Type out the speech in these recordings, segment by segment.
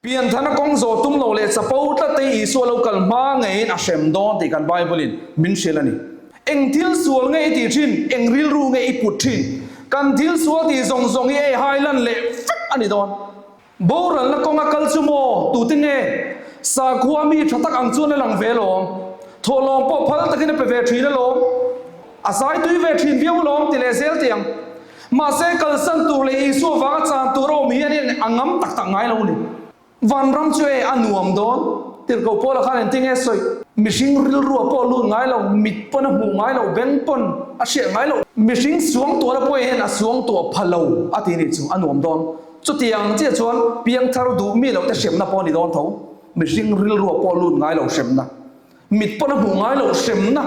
Pianthana kawng zawh tum lo leh chapo tlat te hi Isua lo kal hma ngeiin a hrem dawn tih kan Bible-in min hrilh a ni. Eng thil sual nge i tih thin? Eng rilru nge i put thin? Kan thil sual tih zawng zawng hi ei hai lan leh vek a ni dawn. Boralna kawnga kal chu maw? Tute nge? Sakhua mi tha tak ang chuan a lang ve alawm. Thawhlawm pawh phal takin a pe ve thin alawm. A zai tui ve thin viau alawm ti leh zel teh ang. Mahse, kalsan tur leh Isua vanga chan tur a awm hianin a ngam tak tak ngai lo a ni. Vanram chu e, a nuam dawn. Tirhkoh Paula khan engtin nge sawi? Mihring rilrua pawh lut ngai lo, mit pawn a hmuh ngai lo, beng pawn a hriat ngai lo. Mihring suangtuahna pawh hian a suangtuah pha lo a ti nih chu, a nuam dawn. Chutiang chiah chuan piangthar duh mi loh te hremna pawh a ni dawn tho. Mihring rilrua pawh lut ngai lo hremna. Mit pawn a hmuh ngai loh hremna,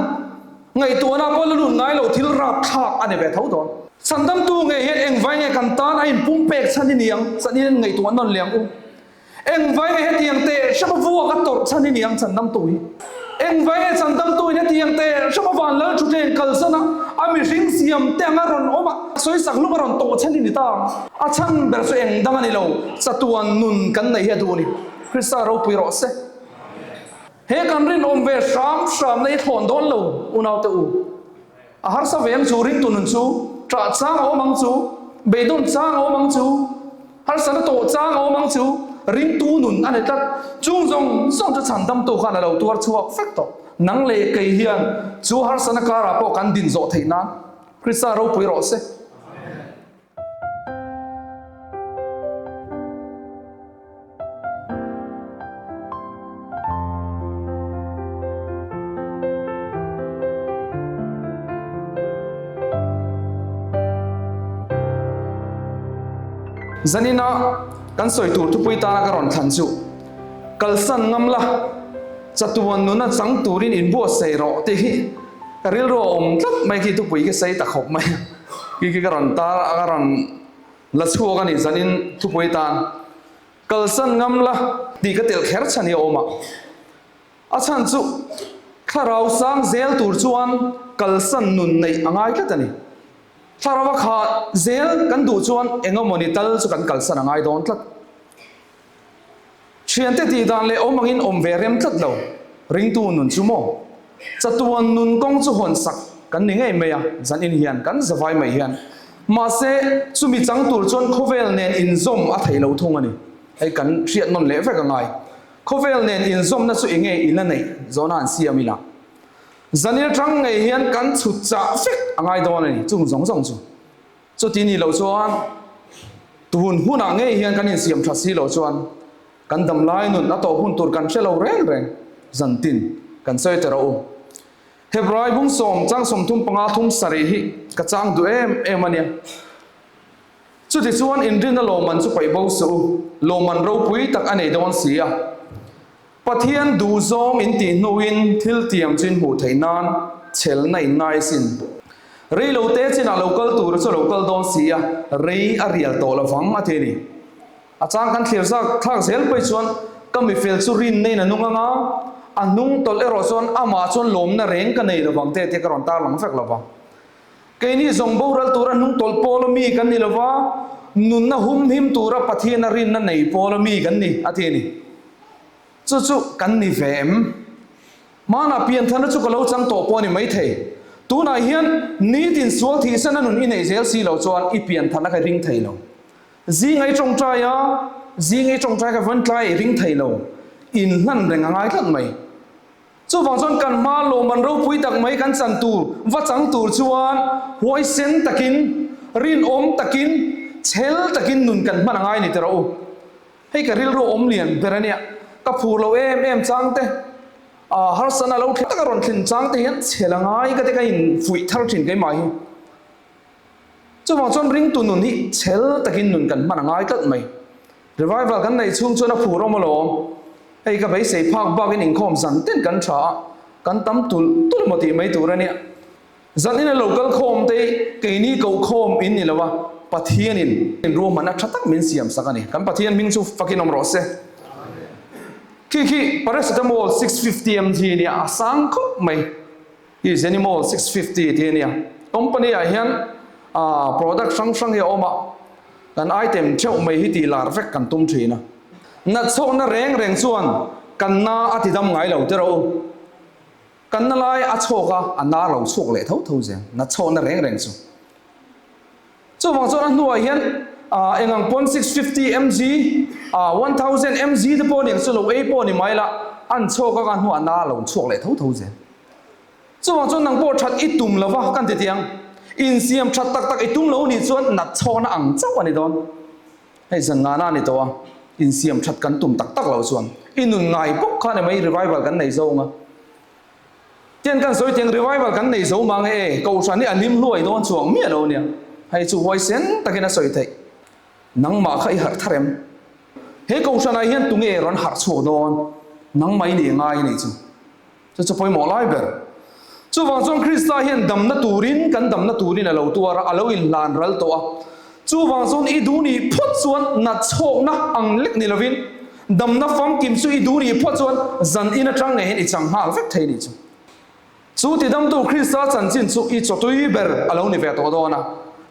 ngaihtuahna pawh la lut ngai loh thil rapthlak a ni ve tho dawn. Chhandamtu nge hian engvai nge kan tan a inpumpek chhan i ni ang? Chhan in ngaihtuah nawn leh ang u. Engvai nge hetiang teh hrep a vuak a tawrh chhan i ni ang chhandamtu hi? Engvai nge chhandamtu in hetiang teh hrep a van lal thutleng kalsan a, a mihring siam te anga rawn awm a, sawisak hlum a rawn tawh chhan i ni ta ang? A chhan ber chu engdang a ni lo, chatuan nun kan neih hi a duh a ni. Krista ropui rawh se. He kan rinawm ve hram hram na i thlawn dawn lo unaute u. A harsa ve ang chu ringtu nun chu, ṭah chang a awm ang chu, beidawn chang a awm ang chu, harsatna tawh chang a awm ang chu, ringtu nun a ni tlat. Chung zawng zawng chu chhandamtu khan a lo tuar chhuak vek tawh. Nang leh kei hian chu harsatna karah pawh kan din zawh theih nan Krista ropui rawh se. Zanina kan sawi tur thupui tana ka rawn thlan chu kalsan ngam la, chatuan nuna chang turin inbuatsaih rawh tih hi ka rilru a awm tlat mai khi thupui ka sawi ta khawp mai a, khi khi ka rawn tar a ka rawn La chhuak a nih zanin thupui tan kalsan ngam la tih ka telh kher chhan hi a awm a. A chhan chu thlarau sang zel tur chuan kalsan nun neih a ngai tlat a ni. Thlarau a khah zel kan duh chuan eng emawni tal chu kan kalsan a ngai dawn tlat. Thiante tih dan leh awm angin awm ve rem tlat lo. Ringtu nun chu maw? Chatuan nun kawng chu hawn sak kan ni ngei mai a, zan in hian kan zavai mai hian. Mahse, chumi chang tur chuan khawvel nen inzawm a theih lo thung a ni. Hei kan hriat nawn leh vek a ngai. Khawvel nen inzawmna chu enge i la neih zawna an siam ila. Zan atang ngei hian kan chhut chah vek a ngai dawn a ni, chung zawng zawng chu. Chuti ni loh chuan tun hunah ngei hian kan insiam tha si loh chuan kan damlai nun a tawp hun tur kan hre lo reng reng zantin kan sawi ta rawh u. Hebrai bung sawm chang 35 thum sarih hi ka chang duh em em a nia. Chuti chuan inrinna lawmman chu paih bo suh u, lawmman ropui tak a nei dawn si a. Pathian duhzawng in tih hnuin thil tiam chu in hmuh theih nan chhelna in ngai asin. Rei lo te chinah lo kal tur chu a lo kal dawn si a, rei a rial tawh lo vang a ti a ni. A chang kan thlir zak thlak zel paih chuan ka mifel chu rinna in a nung ang a, a hnung tawlh erawh chuan amah chuan lawmna reng ka nei lo vang te tih ka rawn tarlang vek lo vang. Keini zawng boral tura hnung tawlh pawl a mi kan ni lo va, nunna humhim tura Pathiana rinna nei pawl a mi kan ni a ti a ni. Chu chu kan ni ve em? Hmanah pianthana chu ka lo chang tawh pawh a ni maithei. Tunah hian nitin sual thihsan a nun i neih zel si lo chuan i pianthana ka ring thei lo. Zinga i tawngtai a, zinga i tawngtai ka vawn tlai i ring thei lo. Inhlan reng a ngai tlat mai. Chuvang chuan kan hma lawmman ropui tak mai kan chan tur va chang tur chuan huaisen takin, rinawm takin, chhel takin nun kan hman a ngai ni teh rawh u. Hei ka rilru awm lian ber a nia, ka phur lo em em chang te, ah harsatna lo thleng taka rawn thlen chang te hian chhel a ngai ka ti ka infuih thar thin keimah hi. Chuvang chuan ringtu nun hi chhel takin nun kan hman a ngai tlat mai. Revival kan neih chhung chuan a phur awm alawm. Hei ka beisei phak bakin inkhawm zan ten kan tha a, kan tam tulh tulh maw tih mai tur a nia. Zan ina lo kal khawm te hi keini koh khawm in ni lo a, Pathianin ruahmanna tha tak min siam sak a ni. Kan Pathian hming chu fakin awm rawh se. Khi khi Paracetamol 650 mg nia a sang khawp mai. Hi Zenimol 650 tih a nia. Company ah hian product hrang hrang hi a awm a, kan item theuh mai hi tih lar vek kan tum thin a. Natchhawkna reng reng chuan kan na a tidam ngai lo ti rawh u. Kan na lai a chhawk a, a na lo chhuak leh tho tho zel. Natchhawkna reng reng chu. Chuvang chuan a hnuah hian engang pawn 650 mg, 1000 mg te pawh ni ang chu lo ei pawh ni mai la, an chhawk a, a hnuah na lo chhuak leh tho tho zel. Chuvang chuan nang pawh that i tum lo va kan ti tiang. Insiam that tak tak i tum lo nih chuan natchhawkna ang chauh a ni dawn. Hei zan ngana a ni tawh a, insiam that kan tum tak tak lo chuan i nun ngai bawk kha ni mai revival kan nei zo ang a. Tian kan sawi tiang revival kan nei zo mang e, kohhran hi a hlim hluai dawn chuang miah lo nia. Hei chu huaisen takin a sawi theih. Nangmah kha i harh thar em? He kohhranah hian tunge rawn harh chhuak dawn? Nangmah i nih ngai a nih chu. Chu chu pawimawh lai ber. Chuvang chuan Krista hian damna turin, kan damna turin a lo tuar a, a lo inhlan ral tawh a. Chuvang chuan i duh nih phawt chuan natchhawkna ang lek ni lovin, damna famkim chu i duh nih phawt chuan zan in atang ngei hian i chang nghal vek thei nih chu. Chu tidamtu Krista chanchin chu i chawtui ber a lo ni ve tawh dawn a.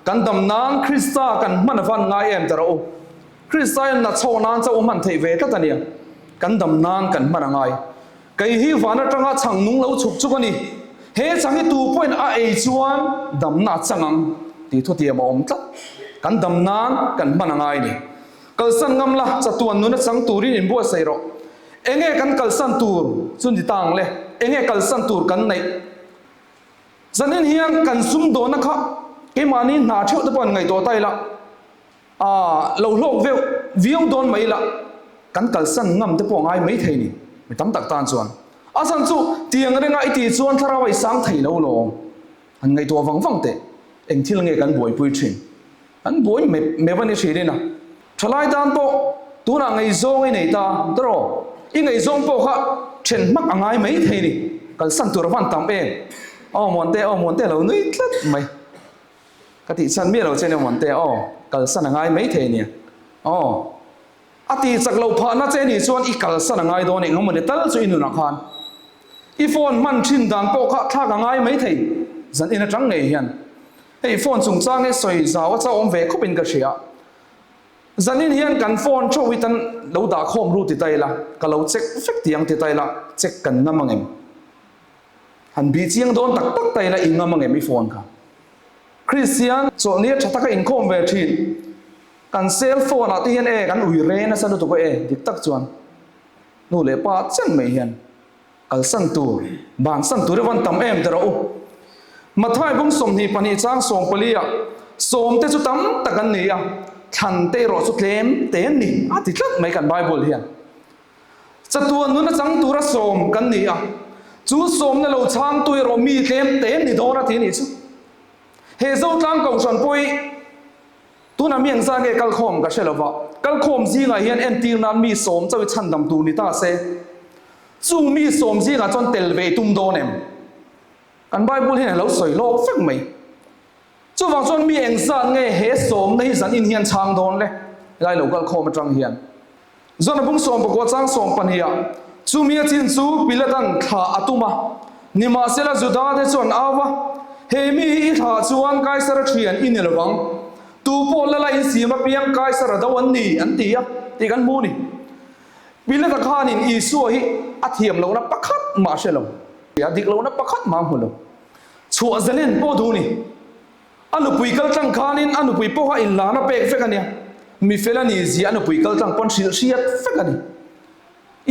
Kan dam nan Krista kan hman avan ngai em ta rawh u. Krista hian natchhawk nan chauh a hman theih ve tlat a nia. Kan dam nan kan hman a ngai. Kei hi van atanga chhang nung lo chhuk chuk a ni. He chhang hi tu pawhin a ei chuan damna a chang ang tih thutiam a awm tlat. Kan dam nan kan hman a ngai ni. Kalsan ngam la, chatuan nuna chang turin inbuatsaih rawh. Enge kan kalsan tur chu ni ta ang le? Enge kalsan tur kan neih? Zanin hian kan sumdawnna kha keimahni hna theuh te pawh an ngaihtuah ta ila. A lo hlawk veuh viau dawn mai la, kan kalsan ngam te pawh a ngai mai thei ni, mi tam tak tan chuan. A chhan chu tiang renga i tih chuan thlarau a i sang thei lo lawm. Han ngaihtuah vang vang teh, eng thil nge kan buaipui thin? Kan buai mep mep a ni thin in a. Thalai tan pawh tunah ngaihzawng i nei ta tawh, i ngaihzawng pawh kha then hmak a ngai mai thei ni, kalsan tur a van tam em? Aw Muante, aw Muante a lo nui tlat mai. Ka tih chhan miah lo che nia Muante aw, kalsan a ngai mai thei ania aw. A tih chak loh phahna che nih chuan i kalsan a ngai dawn eng emaw ni tal chu i nunah khan i phone hman thin dan pawh kha thlak a ngai mai thei zan in atang ngei hian. Hei phone chungchang hi sawi zau a chauh awm ve khawp in ka hria. Zanin hian kan phone theuh hi tan lo dah khawm ru ti ta ila, ka lo check vek tiang ti ta ila, check kan ngam ang em? Han bih chiang dawn tak tak ta ila i ngam ang em i phone kha? Kristian chawlhni a tha taka inkhawm ve thin. Kan cell phone ah te hian e kan ui re nasa lutuk a e dik tak chuan nu leh pa chen mai hian kalsan tur bansan tur hi van tam em ti rawh u. Mathai bung 22 chang 14 ah sawm te chu tam tak an ni a, thlan te erawh chu tlem te an ni a ti tlat mai kan Bible hian. Chatuan nuna chang tura sawm kan ni a, chu sawmna lo chhangtu erawh mi tlem te ni dawn a ti a nih chu. He Zotlang Kohhran pawh hi tunah mi engzah nge kalkhawm ka hre lo va, kalkhawm zingah hian entir nan mi sawm chauh hi chhandam tur ni ta se, chung mi sawm zingah chuan tel ve i tum dawn em? Kan Bible hian a lo sawi lawk vek mai. Chuvang chuan mi engzat nge he sawmna hi zan in hian chhang dawn le? Helai lo kal khawm atang hian. Zan a bung 19 chang 12 ah, Chumi a chin chu Pilatan thlah a tum a, nimahsela Juda te chuan au va, He mi hi i thlah chuan Kaisara thian i ni lovang, tu pawh lala insiam apiang Kaisara do an ni, an ti a, tih kan hmu a ni. Pilata khanin Isua hi a thiam lohna pakhat mah a hre lo, a dik lohna pakhat mah a hmu lo. Chhuah zalen pawh duh ni. A nupui kal tlang khanin a nupui pawha inlan a pek vek a nia. Mi fel a ni zia a nupui kal tlang pawn hrilh hriat vek a ni.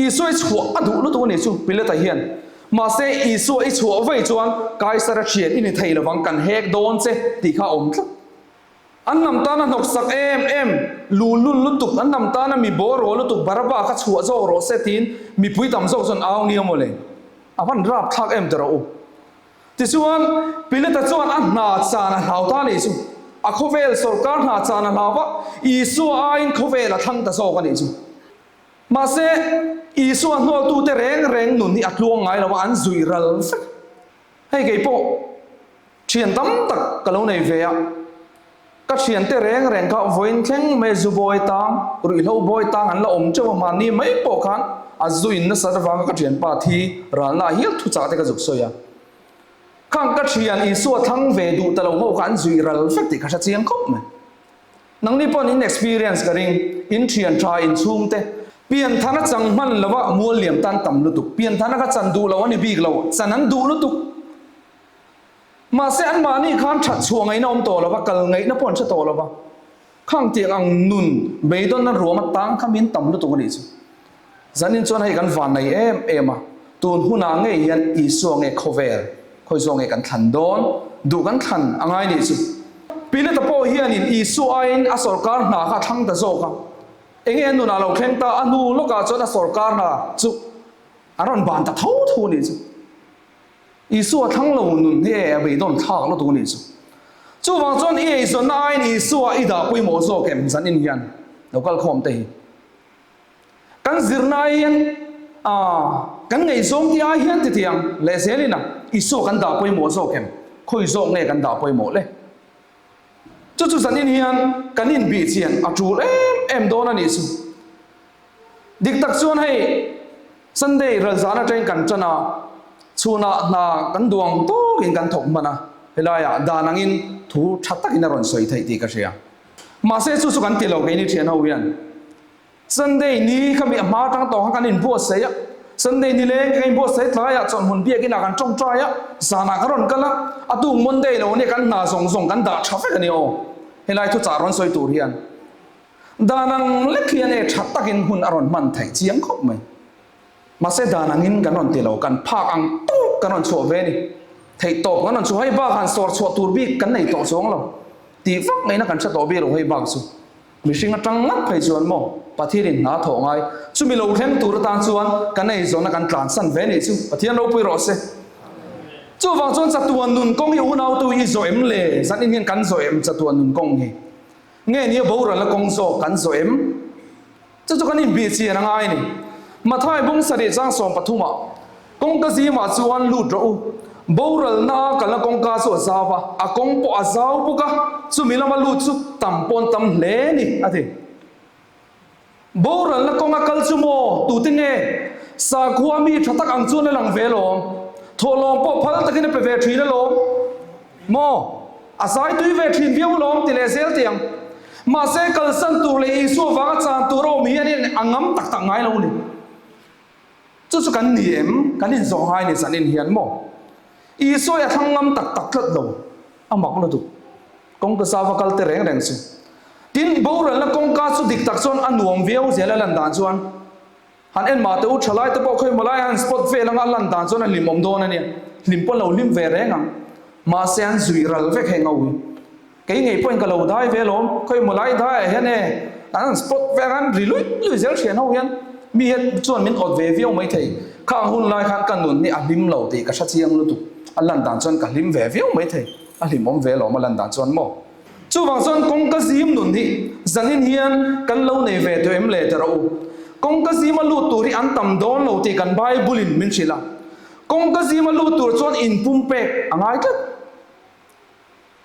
Isua i chhuah a duh lutuk a nih chu Pilata hian. Mahse Isua i chhuah vaih chuan Kaisara thian i ni thei lovang kan hek dawn che tih kha a awm tlat. An hnam tana hnawksak em em, luhlul lutuk, an hnam tana mi bawraw lutuk Baraba kha chhuah zawk rawh se tiin mipui tam zawk chuan au nia mawle. A van rapthlak em ti rawh u. Tichuan, Pilata chuan a hna chan a hlau ta a nih chu. A khawvel sawrkar hna chan a hlau va, Isua aiin khawvel a thlang ta zawk a nih chu. Mahse, Isua hnawltute reng reng nun hi a tluang ngai lo a, an zuih ral vek. Hei kei pawh thian tam tak ka lo nei ve a, ka thiante reng reng kha vawiin thleng mai zu bawi tang, ruihhlo bawi tang an la awm teuh a, mahni mai pawh khan a zu in nasat avanga ka thianpa thi ralna ah hial thuchah te ka zuk sawi a. Khang ka thian Isua thlang ve duh ta lo ho kha an zuih ral vek tih ka hre chiang khawp mai. Nangni pawhin in experience ka ring, in thian tha in chhungte. Pianthana chang hman lova mual liam tan tam lutuk. Pianthana kha chan duh lo a ni bik lo, chan an duh lutuk. Mahse anmahni khan that chhuah ngaihna awm tawh lova, kal ngaihna pawh an hre tawh lova. Khang tiang ang nun beidawnna ruam atang kha min tam lutuk a nih chu. Zanin chuan hei kan van nei em em a, tun hunah ngei hian Isua nge khawvel, khawi zawk nge kan thlan dawn, duh kan thlan a ngai nih chu. Pilata pawh hianin Isua aiin a sawrkar hna kha a thlang ta zawk a, enge a nunah lo thleng ta, a hnu lawkah chuan a sawrkar hna chu a rawn ban ta tho tho a nih chu. Isua thlang lo nun hi e a beidawn thlak lutuk a nih chu. Chuvang chuan i eizawnna aiin Isua i dah pawimawh zawk em zanin hian lo kal khawm te hi. Kan zirna ai hian aah kan ngaihzawng tih ai hian titiang leh zelin a Isua kan dah pawimawh zawk em? Khawi zawk nge kan dah pawimawh le? Chu chu zanin hian kan inbih chian a tul em em dawn a nih chu. Dik tak chuan hei Sunday ralzan atangin kan tan a, chhunah hna kan duang tawkin kan thawk hman a, helaiah dan angin thu tha takin a rawn sawi theih tih ka hria. Mahse chu chu kan ti lo keini thian ho hian Sunday ni kha mi a hma atang tawh khan kan inbuatsaih a, Sunday ni leng kan inbuatsaih tlaiah chawlhhmun biakinah kan tawngtai a, zanah kan rawn kal a, a tuk Monday lo nia kan hna zawng zawng kan dah tha vek a ni aw helai thuchah rawn sawi tur hian. Dan ang lek hian e tha takin hun a rawn hman theih chiang khawp mai. Mahse dan angin kan rawn ti lo, kan phak ang tawk kan rawn chhuah ve a ni. Theih tawp kan rawn chhuah, hei bak han sawr chhuah tur bik kan nei tawh chuang lo. Tih vak ngaihna kan hre tawh bik lo hei bak chu. Mihring atang ngat phei chuan maw Pathianin hna thawh ngai. Chumi lo thleng tur atan chuan kan eizawnna kan tlansan ve nih chu Pathian ropui rawh se. Chuvang chuan chatuan nun kawng hi unautu i zawh em le? Zanin hian kan zawh em chatuan nun kawng hi? Nge nia boralna kawng zawk kan zawh em? Chu chu kan inbih chian a ngai a ni. Mathai bung sarih chang 13 ah kawngka zimah chuan lut rawh u. Boralna a kalna kawngka chu a zau a, a kawng pawh a zau bawk a, chumi lama lut chu tam pawn tam hle a ni, a ti. Boralna kawnga kal chu maw? Tute nge? Sakhua mi tha tak ang chuan a lang ve alawm. Thawhlawm pawh phal takin a pe ve thin alawm. Maw? A zai tui ve thin viau alawm ti leh zel tih ang. Mahse kalsan tur leh Isua vanga chan tur a awm hianin a ngam tak tak ngai lo a ni. Chu chu kan ni em? Kan inzawh ngai ni zanin hian maw? Isua hi a thlang ngam tak tak tlat lo. A mak lutuk. Kawngka zau va kal te reng reng chu. Tin, boralna kawngka chu dik tak chuan a nuam viau zel a lan dan chuan. Han en mah teh u, thalai te pawh khawi maw lai han spot vel anga a lan dan chuan a hlimawm dawn a nia. Hlim pawn lo hlim ve reng ang. Mahse an zui ral vek heng ho hi. Kei ngei pawhin ka lo dai ve alawm, khawi maw lai daiah hian e an han spot vel a, an ri luih luih zel thian ho hian mi hian chuan min awt ve viau mai thei. Khang hun lai khan ka nun hi a hlim lo tih ka hre chiang lutuk, a lan dan chuan ka hlim ve viau mai thei, a hlimawm ve alawm a lan dan chuan maw. Chuvang chuan kawngka zim nun hi zanin hian kan lo nei ve tawh em le ti rawh u. Kawngka zima lut tur hi an tam dawn lo tih kan Bible in min hrilh a, kawngka zima lut tur chuan inpumpek a ngai tlat.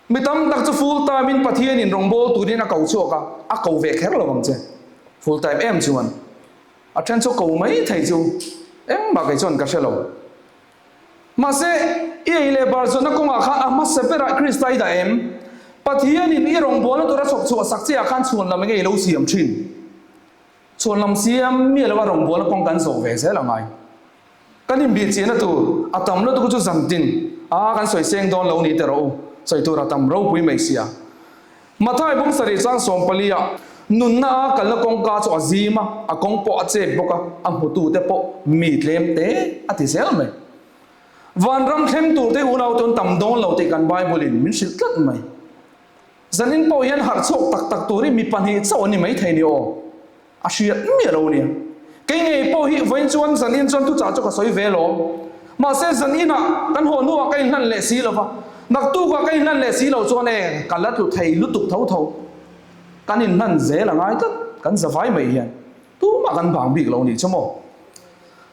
Mi tam tak chu full time in Pathian in rawngbâwl turin a ko chhuak a, a ko ve kher lo ang che. Full time em chuan a then chu ko mai thei chu engmah kei chuan ka hre lo. Mahse, i ei leh bar zawhna kawngah khan a hmasa berah Krista i dah em? Pathian in i rawngbâwlna tura chhawp chhuah sak che ah khan chhuan lam enge i lo siam thin? Chhuan lam siam miah lo a rawngbâwlna kawng kan zawh ve zel a ngai. Kan inbih chiahna tur a tam lutuk chu zantin a kan sawi seng dawn lo ni teh rawh u, sawi tur a tam ropui mai sia. Mathai bung sarih chang 14 ah nunna a kalna kawngka chu a zim a, a kawng pawh a chep bawk a, a hmutute pawh mi tlem te a ti zel mai. Vanram thleng tur te unau chuan tam dawn lo tih kan Bible in min hrilh tlat mai. Zanin pawh hian harh chhuak tak tak turin mi pahnih chauh an ni maithei ni aw. A hriat miah lo nia. Kei ngei pawh hi vawiin chuan zanin chuan thuchah chu ka sawi ve lawm. Mahse zaninah kan haw hnuah ka inhlan leh si lo va, naktukah ka inhlan leh si lo chuan e ka la tlu thei lutuk tho tho. Kan inhlan zel a ngai tlat, kan za vai mai hian tumah kan bang bik lo nih chu maw.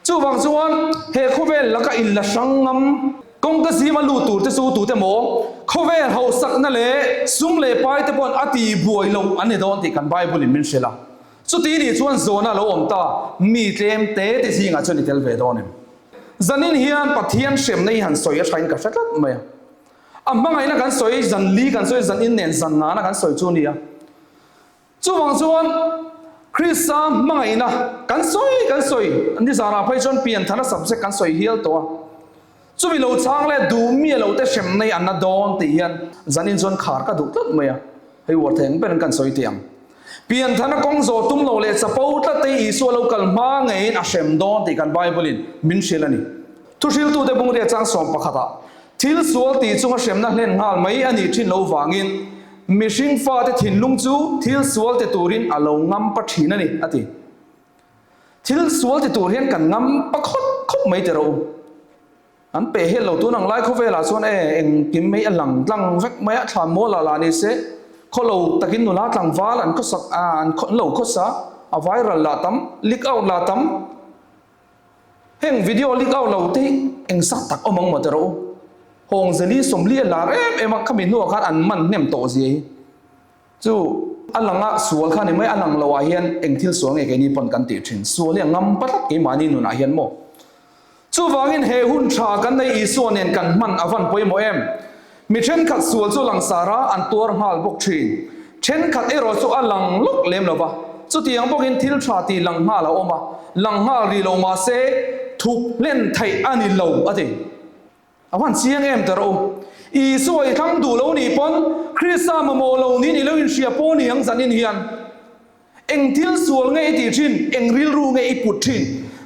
Chuvang chuan he khawvel laka inla hrang ngam kawngka zima lut tur te chu tute maw khawvel hausakna leh sum leh pai te paw'n a ti buai loh an ni dawn tih kan Bible in min hrilh a. Chuti nih chuan zawhna lo awm ta mi tlem te te zingah chuan i tel ve dawn em? Zanin hian Pathian hremna hi han sawi a thain ka hre tlat mai a. A hmangaihna kan sawi, zan li kan sawi, zan in nen zan ngana kan sawi chu a ni a. Chuvang chuan. Krista hmangaihna kan sawi kan sawi nizanah phei chuan pianthana subject kan sawi hial tawh a. Chumi lo chang leh duh mi lo te hrem nei an la dawn tih hian zanin chuan khar ka duh tlat mai a, hei uar thei ang berin kan sawi teh ang. Pianthana kawng zawh tum lo leh chapo tlat te hi Isua lo kal hma ngeiin a hrem dawn tih kan Bible-in min hrilh a ni. Thuhriltute bungria chang sawm pakhatah thil sual tih chunga hremna hlen nghal mai a nih thin lo vangin mihring fate thinlung chu thil sual ti turin a lo ngampa thin a ni, a ti. Thil sual ti tur hian kan ngam pa khawp khawp mai teh rawh u. An peh hel lo tun ang lai khawvelah chuan e engkim mai a lang tlang vek mai a, thlan mual ah lah ni se khaw lo takin nula tlangval an khawsak a an lo khawsa a viral lah tam, leak out lah tam. Heng video leak out lo te hi eng sak tak awm ang maw teh rawh u. Hawngzeli 40 a lar em em a, khami hnuah khan an man hnem tawh zia hi. Chu a lang a sual kha ni mai, a lang lo ah hian eng thil sual nge keini pawn kan tih thin, sual hi a ngam pa tlat keimahni nunah hian maw? Chuvangin he hun tha kan nei Isua nen kan hman a van pawimawh em? Mi thenkhat sual chu langsar a an tuar nghal bawk thin, thenkhat erawh chu a lang lawk lem lo va, chutiang bawkin thil tha tih lang nghal a awm a, lang nghal rih lo mahse thup hlen theih a ni lo a ti. A hman chiang em ta rawh u. Isua i thlang duh lo nih pawn Krista mamawh lo niin i lo inhria pawh ni ang zanin hian. Eng thil sual nge i tih thin, eng rilru nge i put thin?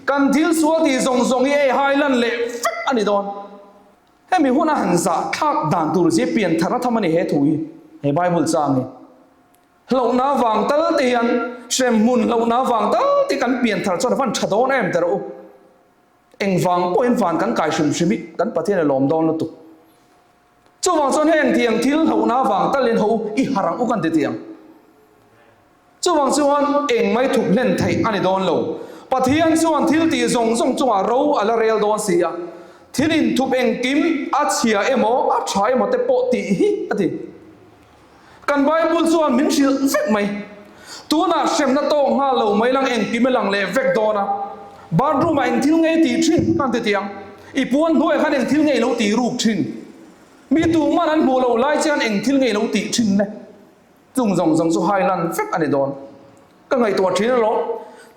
Kan thil sual tih zawng zawng hi ei hai lan leh vek a ni dawn. Hemi huna han zah thlak dan tur zia pian thar a tham a ni he thu hi, he Bible chang hi. Hlauhna vang tal te hian, hremhmun hlauhna vang tal te kan pian thar chuan a van tha dawn em ta rawh u. Engvang pawhin van kan kai hrim hrim i kan Pathian a lawm dawn lutuk. Chuvang chuan heng tiang thil hlauhna vang talin ho i har ang u kan ti tiang. Chuvang chuan eng mai thup hlen theih a ni dawn lo. Pathian chuan thil tih zawng zawng chungah ro a la rel dawn si a. Thil inthup engkim a chhia emaw a tha emaw te pawh tih hi a ti. Kan Bible chuan min hrilh vek mai. Tunah hremna tawk nghal lo mai lang engkim a lang leh vek dawn a. Bathroom ah eng thil nge i tih thin kan ti tiang. I puan hnuaiah khan eng thil nge i lo tih ruk thin. Mi tuman an hmuh loh lai chian eng thil nge i lo tih thin le. Chung zawng zawng chu hai lan vek a ni dawn. Ka ngaihtuah thin alawm.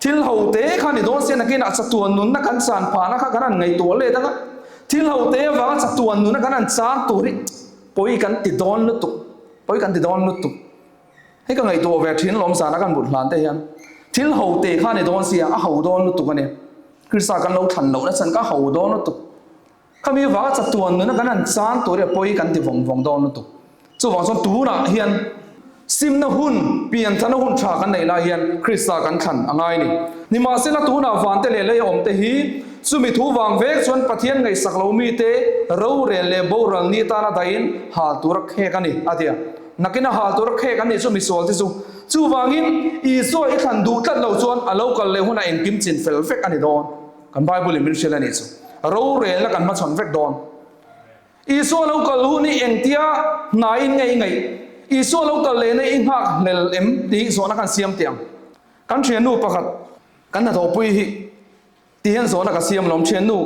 Thil ho te kha ni dawn sia nakinah chatuan nunna kan chan phahna kha kan han ngaihtuah let ang a. Thil ho te avanga chatuan nunna kan han chan tur hi pawi kan ti dawn lutuk, pawi kan ti dawn lutuk. Hei ka ngaihtuah ve thin alawm zana kan mut hlan te hian. Thil ho te kha ni dawn sia a ho dawn lutuk a ni. Krista kan lo thlan lohna chhan kha a ho dawn lutuk. Khami avanga chatuan nuna kan han chan tur hi a pawi kan ti vawng vawng dawn lutuk. Chuvang chuan tunah hian simna hun, pianthana hun tha kan neih lai hian Krista kan thlan a ngai ni. Nimahsela tunah vante leh lei a awm te hi chumi thu vang vek chuan Pathian ngaihsak lo mite rorel leh boral ni tana dahin hal tura khek a ni, a ti a. Nakina hal tura khek an nih chu misual te chu. Chuvangin Isua i thlan duh tlat lo chuan a lo kal leh hunah engkim chin fel vek a ni dawn. Kan Bible in min hrilh a nih chu. Rorelna kan hmachhawn vek dawn. Isua lo kal hun hi engtia hnaiin nge i ngaih? Isua lo kal lehna i nghak hlel em tih zawhna kan siam teh ang. Kan thiannu pakhat kan hnathawhpui hi ti hian zawhna ka siam lawm, Thiannu,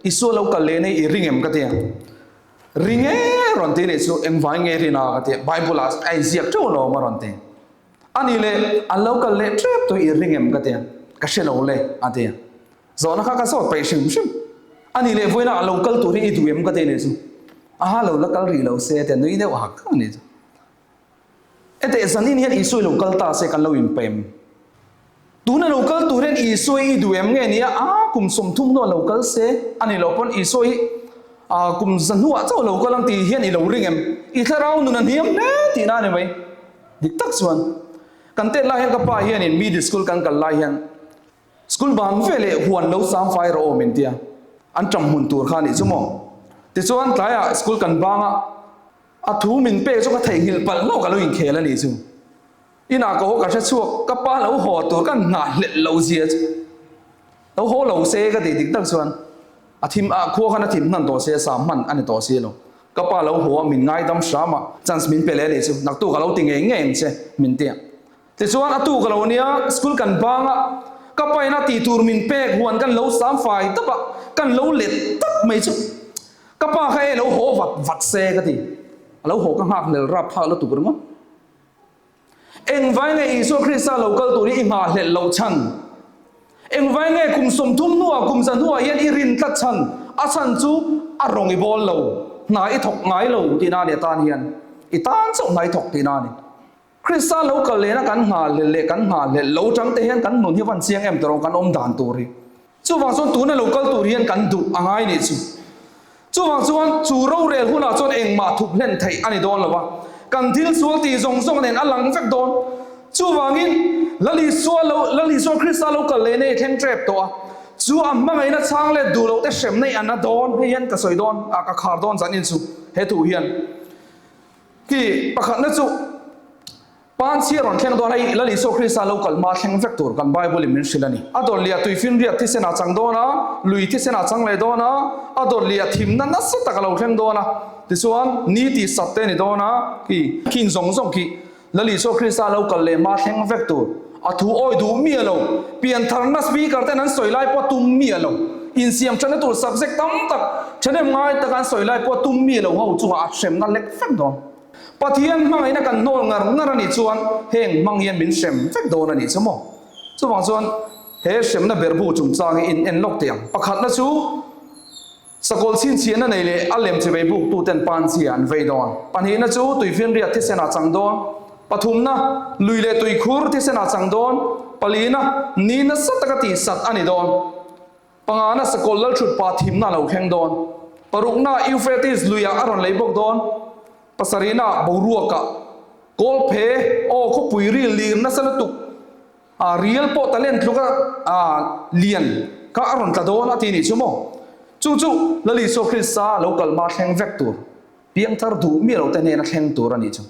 Isua lo kal lehna hi i ring em? ka ti a. Ring e rawn ti nih chu, engvangin nge i rin a? ka ti a. Bible ah a inziak teuh alawm a rawn ti. A nih leh, an lo kal leh tep tawh i ring em? ka ti a. Ka hre lo le, a ti a. Zawhna kha ka zawt paih hrim hrim. A nih leh vawiinah a lo kal tur hi i duh em? ka ti a nih chu. Aha, lo la kal rih lo se, a ti a, nui deuh hak a nih chu. Heteh zanin hian Isua i lo kal ta se kan lo inpem. Tuna lo kal tur hian Isua i duh em nge nia? A, kum 30 hnuah lo kal se, a nih loh pawn Isua hi kum za hnuah chauh lo kal ang tih hian i lo ring em? I thlarau nun a hniam hle tihna a ni mai. Dik tak chuan, kan tet lai hian ka pa hianin middle school kan kal lai hian school bang ve leh huan lo sang fai rawh aw min tia, an ṭam hmun tur kha nih chu maw. Tichuan tlaiah school kan bang a, a thu min pek chu ka theihnghilh palh hlauh ka lo inkhel a nih chu. Inah ka haw ka hre chhuak, ka pa lo haw tur ka nghah hlelh lo zia chu. Lo haw lo se ka tih dik tak chuan a thim a khua khan a thim hman tawh se sa hman a ni tawh si lo. Ka pa lo haw a min ngaidam hram a, chance min pe leh a nih chu, naktuk a lo ti ngei ngei ang che min ti a. Tichuan a tuk a lo nia, school kan bang a, ka pa in a tih tur min pek huan kan lo sam fai tap a, kan lo let tap mai chu. Ka pa kha e lo haw vat vat se ka ti, a lo haw ka nghak hlel rap phak lutuk ringawt. Engvai nge Isua Krista lo kal tur hi i nghahhlelh loh chhan? Engvai nge kum 30 hnuah, kum 100 hnuah hian i rin tlat chhan? A chhan chu a rawng i bawl lo, hna i thawk ngai lo tihna a ni atan hian. I tan chauh hna i thawk tihna a ni. Krista lo kal lehna kan nghahhlelh leh kan nghahhlelh lo tang te hian kan nun hi van chiang em tawh kan awm dan tur hi. Chuvang chuan tuna lo kal tur hian kan duh a ngai nih chu. Chuvang chuan chu rorel hunah chuan engmah thup hlen theih a ni dawn lo va, kan thil sual tih zawng zawng nen a lang vek dawn. Chuvangin Lal Isua lo Lal Isua Krista lo kal leh nei thleng tep tawh a, chu a hmangaihna chhang let duh loh te hrem nei an a dawn hei hian ka sawi dawn a ka khar dawn zanin chu he thu hian. Khi pakhatna chu Panchhia rawn thleng dawn hei Lal Isua Krista lo kal hma thleng vek tur kan Bible in min hrilh a ni. A dawt liah tuifinriat thisen ah chang dawn a, lui thisen ah chang leh dawn a, a dawt liah thimna nasa tak a lo thleng dawn a, tichuan ni tih sat te a ni dawn a, khi khing zawng zawng khi Lal Isua Krista lo kal leh hma thleng vek tur. A thu awi duh miah lo, piantharna speaker ten an sawi lai pawh tum miah lo, insiam thatna tur subject tam tak thahnem ngai taka an sawi lai pawh tum miah lo ho chungah a hremna lek vek dawn. Pathian hmangaihna kan hnawl ngar ngar a nih chuan heng hmang hian min hrem vek dawn a nih chu maw? Chuvang chuan he hremna berhbu chungchang hi in en lawk teh ang. Pakhatna chu Sakawlh chhinchhiahna nei leh a lem chivei buk tuten panchhia an vei dawn. Pahnihna chu tuifinriat thisen ah chang dawn. Pathumna, lui leh tuikhur thisen ah chang dawn. Palina, ni nasa taka tihsat a ni dawn. Pangana, sakawlh lalthut pa thimna a lo thleng dawn. Parukna, Euphrates luiah a rawn lei bawk dawn. Pasarihna, boruakah kawlphe, aw khawpui ril lir nasa lutuk. A rial pawh talent tluka a lian kha a rawn tla dawn a ti nih chu maw? Chu chu Lal Isua Krista lo kal hma thleng vek tur, piangthar duh miah lo te hnena thleng tur a nih chu.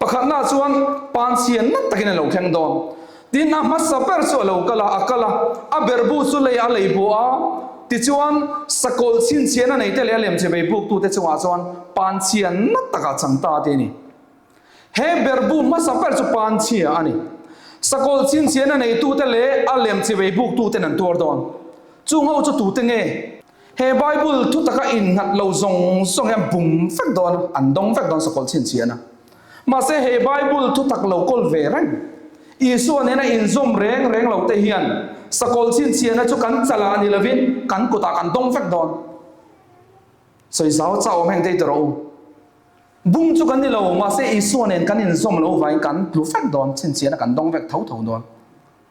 Pakhatnaah chuan panchhia nat takin a lo thleng dawn. Tin, a hmasa ber chu a lo kal a, a kal a, a berbu chu lei a lei buah a, tichuan sakawlh chhinchhiahna neite leh a lemchevei buktute chungah chuan panchhia nat takah chang ta a ti a ni. He berbu hmasa ber chu panchhia a ni. Sakawlh chhinchhiahna neitute leh a lem chivei buktuten an tuar dawn. Chung ho chu tute nge? He Bible thu taka innghat lo zawng zawng hi an bum vek dawn a, an dawng vek dawn sakawlh chhinchhiahna. Mahse he Bible thu tak lo kawl ve reng, Isua nena inzawm reng reng lo te hian sakawlh chhinchhiahna chu kan chalah ni lovin kan kutah kan dawng vek dawn. Sawi zau chauh awm heng te i ti rawh u. Bum chu kan ni lo, mahse Isua nen kan inzawm lo vain kan tlu vek dawn, chhinchhiahna kan dawng vek tho tho dawn.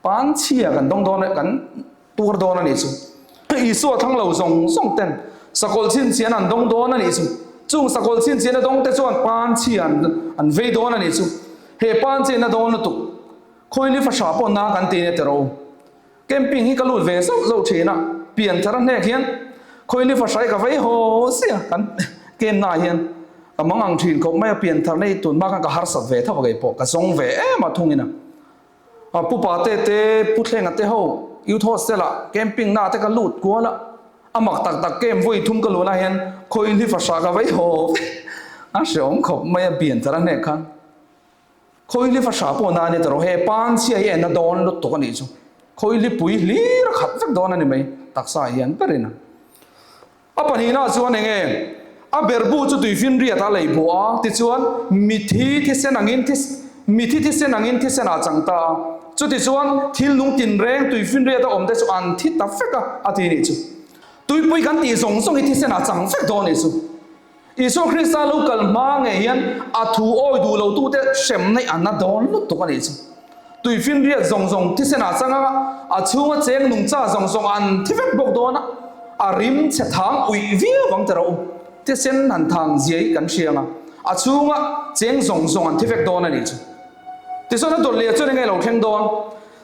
Panchhia kan dawng dawn kan tuar dawn a nih chu. Isua thlang lo zawng zawng ten sakawlh chhinchhiahna an dawng dawn a nih chu. Chung sakawlh chhinchhiahna dawng te chuan panchhia an vei dawn a nih chu. He panchhiahna dawn lutuk khawili fahrah pawh na kan ti nia ti rawh u. Camping hi ka lut ve zauh zauh thin a, pian thar a hnek hian khawili fahrai ka vei haw sia kan camp naah hian ka mang ang thin khawp mai a, pian thar nei tun hma khan ka harsat ve tho a keipawh ka zawng ve em a thungin a. A pu pate te pu thlenga te ho youth hostel ah camping naah te ka lut kual a, a mak tak tak camp vawi thum ka luh hian khawili fahrah ka vei haw a hreawm khawp mai a pian thar a hnek khan. Khawili fahrah pawh na a ni ta rawh, he panchhia hi en a dawn lutuk a nih chu. Khawili pui hlir a khat vek dawn a ni mai, taksa hian berin a. A pahnihna chuan eng nge? A berbu chu tuifinriat a lei buah a, tichuan mithi thisen angin mithi thisen angin thisen ah chang ta a. Chutichuan thil nung tinreng tuifinriat a awm te chu an thi ta vek a, a ti nih chu. Tuipui kan tih zawng zawng hi thisen ah chang vek dawn a nih chu. Isua Krista lo kal hma ngei hian a thu awi duh lo tute hrem naih an na dawn lutuk a nih chu. Tuifinriat zawng zawng thisen ah chang anga a chhunga cheng nungcha zawng zawng an thi vek bawk dawn a, a rim chhe thang uih viau ang ti rawh u. Thisen han thang ziai kan hria anga a chhunga cheng zawng zawng an thi vek dawn a nih chu. Tichuan a dawt leh chuan enge lo thleng dawn?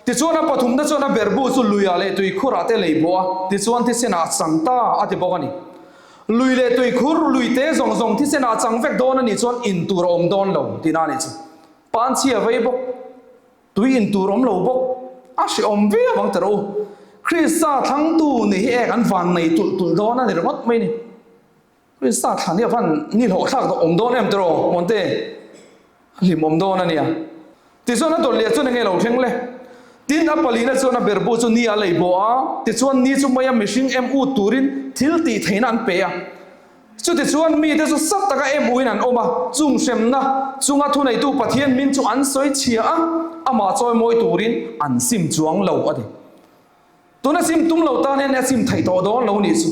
Tichuan a pathumna chuan a berbu chu luiah leh tuikhurah te lei bawh a, tichuan thisen ah a chang ta a ti bawk a ni. Lui leh tuikhur, lui te zawng zawng thisen ah chang vek dawn a nih chuan in tur a awm dawn lo tihna a nih chu. Panchhia vei bawk, tui in tur awm lo bawk, a hrehawm viau ang tawh u. Krista thlangtu nih hi ek an van nei tulh tulh dawn a ni ringawt mai ni. Krista thlan hi a van nihlawh thlak awm dawn em tawh Muante? A hlimawm dawn a nia. Tichuan a dawt leh chuan enge lo thleng le? Tin, a palina chuan a berbu chu ni a lei bawh a, tichuan ni chu maia mihring em ut turin thil tih theihna an pe a. Chutichuan mite chu sat taka em uin an awm a, chung hremna chunga thuneitu Pathian hming chu an sawi chhia a, amah chawimawi turin an sim chuang lo a ti. Tuna sim tum lo tan hian a sim theih tawh dawn lo nih chu.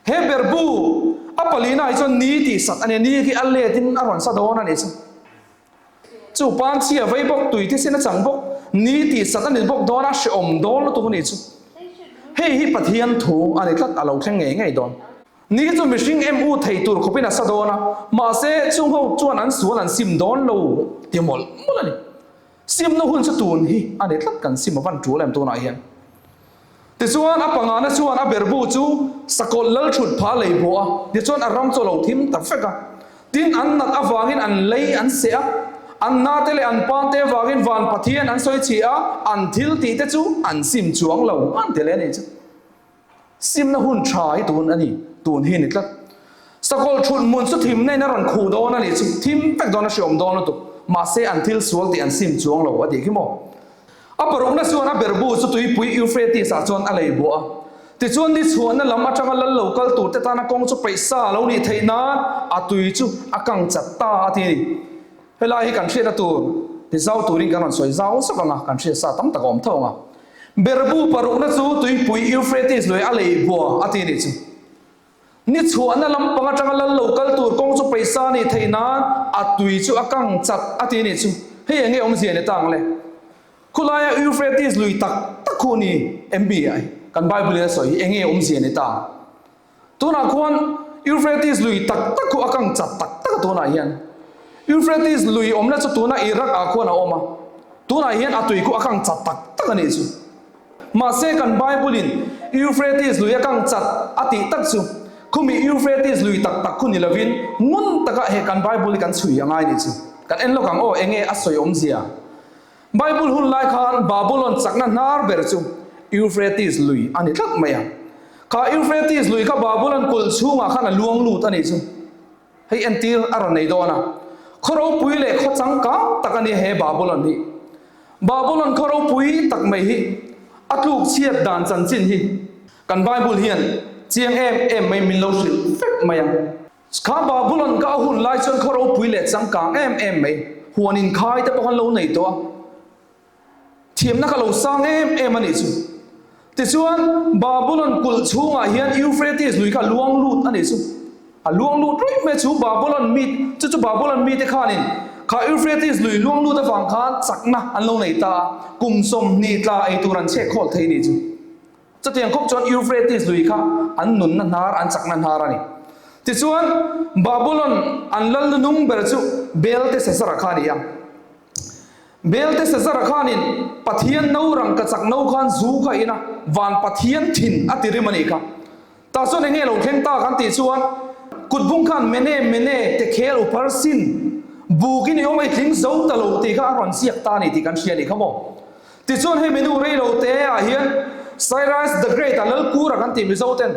He berbu a palina hi chuan ni tih sat a nia, ni khi a let in a rawn sa dawn a nih chu. Chu pan chhia vei bawk, tui thisen a chang bawk, ni tih sat a ni bawk dawn a, hrehawm dawn lutuk a nih chu. Hei hi Pathian thu a ni tlat, a lo thleng ngei ngei dawn. Ni chu mihring em u thei tur khawpin a sa dawn a, mahse chung ho chuan an sual an sim dawn lo ti mawlh mawlh a ni. Simna hun chu tun hi a ni tlat kan sim a van tul em tunah hian. Tichuan a pangana chuan a berbu chu sakawlh lal thut pha lei bawh a, tichuan a ram chu a lo thim ta vek a. Tin an nat avangin an lei an seh a, an nate leh an pante avangin van Pathian an sawi chhi a, an thil tih te chu an sim chuang lo an ti leh a nih chu. Simna hun tha hi tun a ni, tun hi a ni tlat. Sakawlh thut hmun chu thimna in a rawn khuh dawn a nih chu, thim vek dawn a hreawm dawn lutuk. Mahse an thil sual tih an sim chuang lo a tih khi maw. A parukna chuan a berbu chu tuipui Euphrates ah chuan a lei buah a. Tichuan ni chhuahna lam atanga lal lo kal tur te tana kawng chu peih sa a lo nih theih nan a tui chu a kang chat ta a ti a ni. Helai hi kan hriatna tur ti zau turin kan rawn sawi zau zauh ang a, kan hriat sa tam tak a awm tho ang a. Berbu parukna chu tuipui Euphrates lui a lei bua a ti nih chu. Ni chhuahna lampang atanga lal lo kal tur kawng chu paisa nih theih nan a tui chu a kang chat a ti nih chu. Hei enge awmzia ni ta ang le? Khulaia Euphrates lui tak tak khu ni em mi kan Bible in a sawi hi enge awmzia ni ta ang? Tunah khuan Euphrates lui tak tak khu a kang chat tak tak a tunah hian. Euphrates lui awmna chu tuna Iraq ah khuan a awm a, tunah hian a tui khu a kang chat tak tak a nih chu. Mahse kan Bible in Euphrates lui a kang chat a tih tak chu khumi Euphrates lui tak tak khu ni lovin ngun taka he kan Bible hi kan chhui a ngai nih chu. Kan en lawk ang aw enge a sawi awmzia. Bible hun lai khan Babulon chakna hnar ber chu Euphrates lui a ni tlat mai a. Kha Euphrates lui kha Babulon kulh chhungah khan a luang lut a nih chu. Hei entir a rawn nei dawn a. Khaw ropui leh khaw changkang tak a ni he Babulon hi. Babulon khaw ropui tak mai hi a tluk chhiat dan chanchin hi kan Bible hian chiang em em mai min lo hrilh vek mai a. Kha Babulon ka a hun lai chuan khaw ropui leh changkang em em mai, huan inkhai te pawh an lo nei tawh a, thiamna ka lo sang em em a nih chu. Tichuan, Babulon kulh chhungah hian Euphrates lui kha a luang lut a nih chu. A luang lut ruih mai chu Babulon mi, chu chu Babulon mite khanin kha Euphrates lui luang lut avang khan chakna an lo nei ta a, kum 20 tla ei tur an chhekhawl thei a nih chu. Chutiang khawp chuan Euphrates lui kha an nunna hnar, an chakna hnar a ni. Tichuan, Babulon an lal nunung ber chu Belteshazzar-a kha a ni a. Belteshazzar-a khanin Pathian no rangkachak no khan zu kha in a, van Pathian thin a ti rim a nih kha. Tah chuan enge lo thleng ta kan tih chuan kutbung khan Mene, Mene, Tekhel, Upharsin, bukin i awm a i tling zo ta lo tih kha a rawn ziak ta a ni tih kan hria a nih kha maw. Tichuan hei menu rei lo te ah hian Cyrus the Great a lal kura kan tih Mizo ten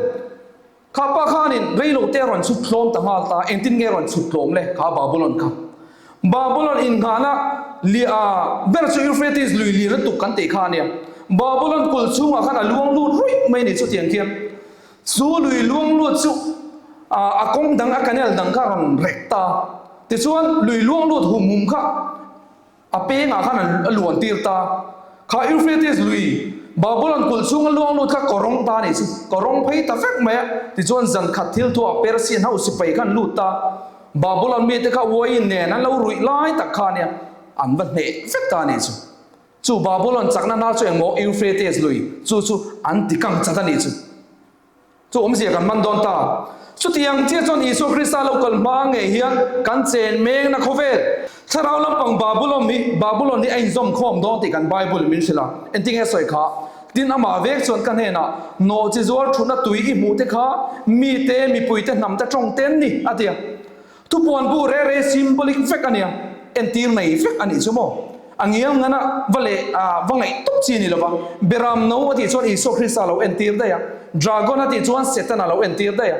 kha pa khanin rei lo te a rawn chhut tlawm ta nghal ta, engtin nge a rawn chhut tlawm le kha Babulon kha. Babulon innghahna lia ber chu Euphrates lui lian lutuk kan tih kha a nia. Babulon kulh chhungah khan a luang lut ruih mai a ni chutiang khian. Chu lui luang lut chu a kawng dang a canal dang kha a rawn rek ta. Tichuan lui luang lut hum hum kha A pengah khan a luan tir ta. Kha Euphrates lui, Babulon kulh chhunga luang lut kha kawrawng ta a nih chu. Kawrawng phei ta vek mai a. Tichuan zan khat thil thuah Persian ho sipai khan lut ta. Babulon mite kha uaiin nen an lo ruih lai tak kha a nia. An va hneh vek ta a nih chu. Chu Babulon chakna hnar chu engmaw Euphrates lui chu chu an ti kang chat a nih chu. Chu awmzia kan hman dawn ta. Chutiang chiah chuan Isua Krista lo kal hma ngei hian kan chen mengna khawvel thlarau lampang Babulon hi Babulon hi a inzawm khawm dawn tih kan Bible min hrilh a. Engtinge sawi kha? Tin amah vek chuan ka hnenah nawh chi zuar thutna tui i hmuh te kha mite, mipuite, hnamte tawng te an ni a ti a. Thupuan bu re re symbolic vek a nia, entir nei vek a nih chu maw? A ngial ngan a va leh a va ngaih tawp chi a ni lova, Beram no a tih chuan Isua Krista a lo entir daih a, Dragon a tih chuan Setana a lo entir daih a.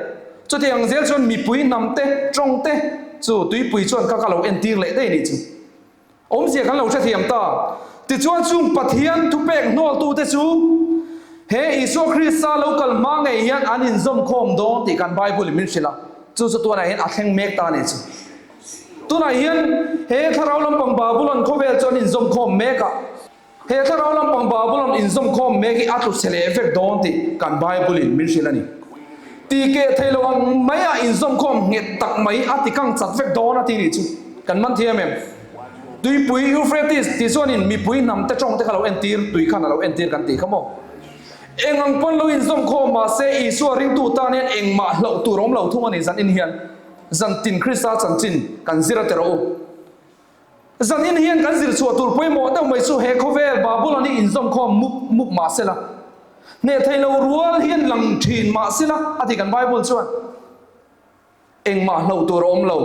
Chuti ang zel chuan mipui hnam te, tawng te chu tuipui chuan kha ka lo entir leh daih a nih chu. Awmzia kan lo hrethiam ta. Tichuan chung Pathian thupek hnawltute chu he Isua Krista lo kal hma ngei hian an inzawm khawm dawn tih kan Bible in min hrilh a. Chu chu tunah hian a thleng mek ta a nih chu. Tunah hian he thlarau lampang Babulon khawvel chu an inzawmkhawm mek a. He thlarau lampang Babulon inzawmkhawm mek hi a tlu chhe leh vek dawn tih kan Bible-in min hrilh a ni. Ti keh thei lo ang mai a inzawmkhawm nghet tak mai a ti kang chat vek dawn a ti nih chu kan man thiam em? Tuipui Euphrates tih chuanin mipui hnam te tawng te kha lo entir, tui khan a lo entir kan tih kha maw? Eng ang pawn lo inzawmkhawm mahse Isua ringtu tan hian engmah hlauh tur awm lo thung a ni zan in hian zan tin Krista chanchin kan zir a ti rawh u. Zan in hian kan zir chhuah tur pawimawh deuh mai chu he khawvel Babulon hi inzawmkhawm mup mup mahsela hneh thei lo rual hian lang thin mahsela a ti kan Bible chuan. Engmah hlauh tur a awm lo.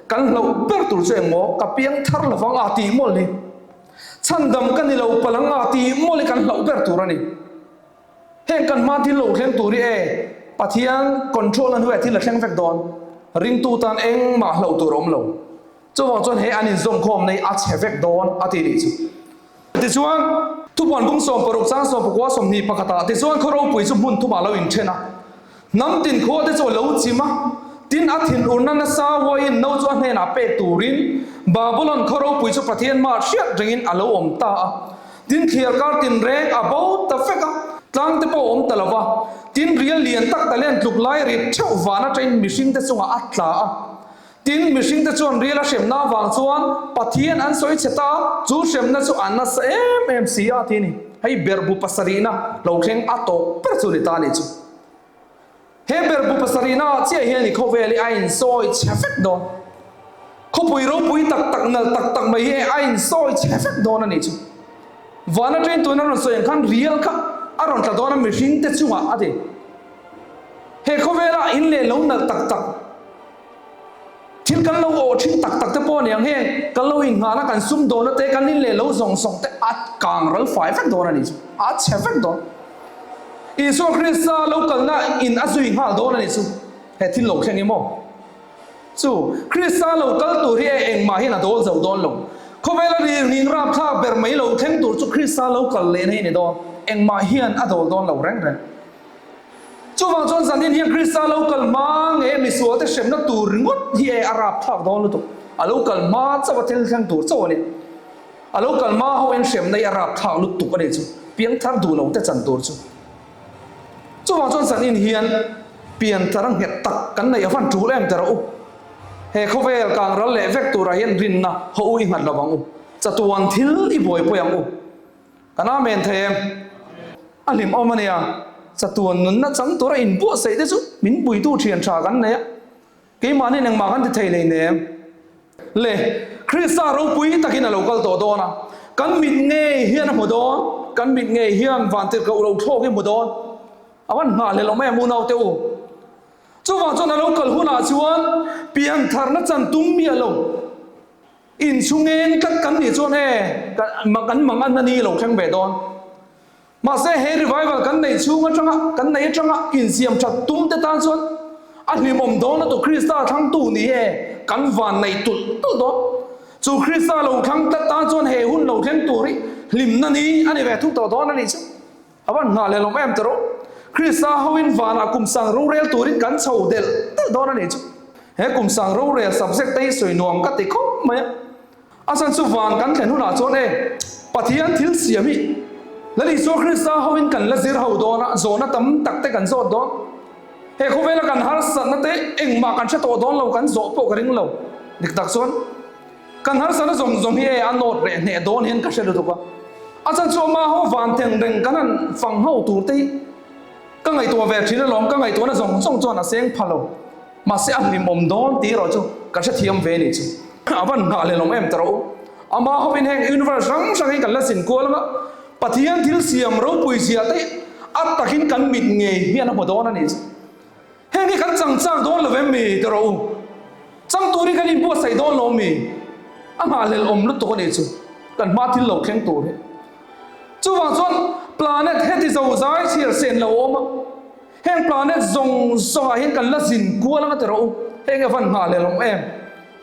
Kan hlauh ber tur chu engmaw? Ka piang thar lovang a tih mawlh hi. Chhandam ka ni lo palang a tih mawlh hi kan hlauh ber tur a ni. Heng kan hma thil lo thleng tur hi e Pathian control na hnuaiah thil a thleng vek dawn. Ringtu tan engmah hlauh tur a awm lo. Chuvang chuan he an inzawmkhawmna hi a chhe vek dawn a ti nih chu. Tichuan, thupuan bung 16 chang 19 21 ah tichuan khaw ropui chu hmun thumah lo inthen a, hnam tin khua te chu a lo chim a, tin a thinurna nasa uaiin no chu a hnenah pek turin Babulon khaw ropui chu Pathian hmaah hriat rengin a lo awm ta a. Tin thliarkar tinreng a bo ta vek a, tlang te pawh a awm ta lo va, tin rial lian tak talent tluk lai rit theuh van atangin mihringte chungah a tla a. Tin, mihringte chuan rial a hremna avang chuan Pathian an sawi chhe ta a, chu hremna chu a nasa em em si a ti a ni. Hei berhbu pasarihna lo thleng a tawp ber chu ni ta a nih chu. He berhbu pasarihna ah chiah hian i khawvel hi a insawi chhe vek dawn. Khawpui ropui tak tak nalh tak tak mai hi a insawi chhe vek dawn a nih chu. Van atangin tuna rawn sawi ang khan rial kha a rawn tla dawn a mihringte chungah a ti. He khawvela in leh lo nalh tak tak. Thil kan lo awh thin tak tak te pawh aniang heng kan lo inghahna kan sum dawhna te kan in leh lo zawng zawng te a kang ral fai vek dawn a ni chu, a chhe vek dawn. Isua Krista lo kalna in a zui nghal dawn a ni chu, he thil lo thleng hi maw? Chu Krista lo kal tur hi e engmah hian a dawl zo dawn lo. Khawvela rilring rapthlak ber mai lo thleng tur chu Krista lo kal lehna hi a ni dawn, engmah hian a dawl dawn lo reng reng. Chuvang chuan zanin hian Krista lo kal hma nge misual te hremna tur ringawt hi e a rapthlak dawn lutuk. A lo kal hma chauh a thil thleng tur chauh a ni. A lo kal hma ho en hremna hi a rapthlak lutuk a ni chu. Piangthar duh lo te chan tur chu. Chuvang chuan zanin hian pianthar a nghet tak kan neih a van tul em te rawh u. He khawvel kang ral leh vek turah hian rinna haw u i nghat lo vang u. Chatuan thil i buaipui ang u. Kan amen thei em? A hlimawm a nia. Chatuan nunna chang tura inbuatsaih te chu min puitu thian tha kan nei a. Keimahni'n engmah kan ti thei lei nem. Le, Krista ropui takin a lo kal tawh dawn a. Kan mit ngei hian a hmu dawn. Kan mit ngei hian vantirhkoh lo thlawk hi hmu dawn. A van nghahhlelh awm em unaute u. Chuvang chuan a lo kal hunah chuan piantharna chan tum miah lo. Inchhungeng tlat kan nih chuan e, kan mang an a ni lo thleng ve dawn. Mahse he revival kan neih chhung atanga, kan neih atanga insiam that tum te tan chuan a hlimawm dawn lutuk Krista thlangtu ni e, kan van neih tulh tulh dawn. Chu Krista lo thlang tlat tan chuan he hun lo thleng tur hi hlimna ni a ni ve thung tawh dawn a nih chu. A van nghah leh lawm em ta rawh. Krista hoin vanah kum sang rorel turin kan chho delh delh dawn a nih chu. He kum sang rorel subject te hi sawi nuam ka ti khawp mai a. A chhan chu van kan thlen hunah chuan e, Pathian thil siam hi Lal Isua Krista hoin kan la zir ho dawn a, zawhna tam tak te kan zawt dawn. He khawvela kan harsatna te engmah kan hre tawh dawn lo, kan zawh pawh ka ring lo. Dik tak chuan. Kan harsatna zawng zawng hi e a nawt reh hneh dawn hian ka hre lutuk a. A chan chu ama ho van theng reng kan han fang ho tur te hi ka ngaihtuah ve thin alawm, ka ngaihtuahna zawng zawng chuan a seng pha lo. Mahse a hlimawm dawn tih erawh chu ka hrethiam ve nih chu. A van nghah hlelawm em ta rawh u. Ama hovin heng universe hrang hrang hi kan la zin kual anga Pathian thil siam ropui zia te hi a takin kan mit ngei hian a hmu dawn a nih chu. Heng hi kan chang chak dawn lo em mi ti rawh u. Chang tur hi kan inbuatsaih dawn lo mi? A nghahhlelh awm lutuk a nih chu, kan hma thil lo thleng tur hi. Chuvang chuan planet heti zo zai chhiar sen lo awm a, heng planet zawng zawngah hian kan la zin kual anga ti rawh u. Heng hi a van nghahhlelh awm em?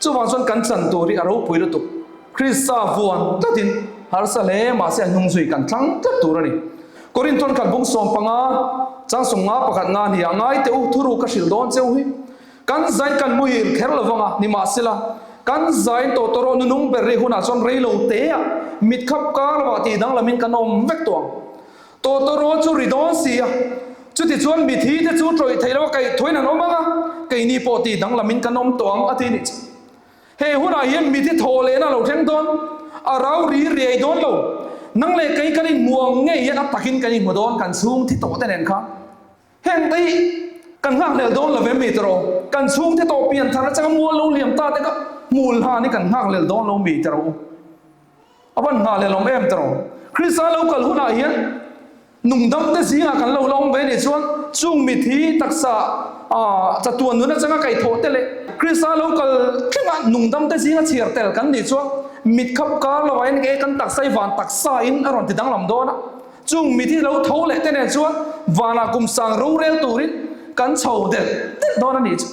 Chuvang chuan kan chan tur hi a ropui lutuk. Krista vuan tlatin harsa hle mahse a hnung zui kan thlang tlat tur a ni. Korinthon khat bung 15, chang 51 nga nia ngai teh u, thuruk ka hrilh dawn che u hi. Kan zain kan muhil kher lo vang a, nimahsela, kan zain tawh tawh rawh nunung ber ri hunah chuan rei lo teah mit khap kar lovah tih danglamin kan awm vek tawh ang. Tawh tawh rawh chu ri dawn si a, chutichuan mithi te chu tawih theih loh a kaih thuain an awm ang a, keini pawh tih danglamin kan awm tawh ang a ti nih chu. He hunah hian mithi thaw lehna a lo thleng dawn, a rau ri riai dawn lo. Nang leh kei kan inhmu ang ngei hian a takin kan inhmu dawn kan chhung thi tawh te nen kha. Heng te hi kan nghakhlel dawn lo vem mi tawh Kan chhungte tawh pian thar atanga mual lo liam ta te kha hmul hlan hi kan nghakhlel dawn lo mi tawh u. A van nghakhlel awm em tawh Krista lo kal hunah hian nungdam te zingah kan lo la awm ve nih chuan chung mithi taksa chatuan nun atanga kaihthawh te leh Krista lo kal thlengah nungdam te zinga chhiar tel kan nih chuan mit khap kar lovah hian e kan taksa hi van taksa in a rawn ti danglam dawn a. Chung mithi lo tho leh te nen chuan vanah kum sang rorel turin kan chho delh delh dawn a nih chu.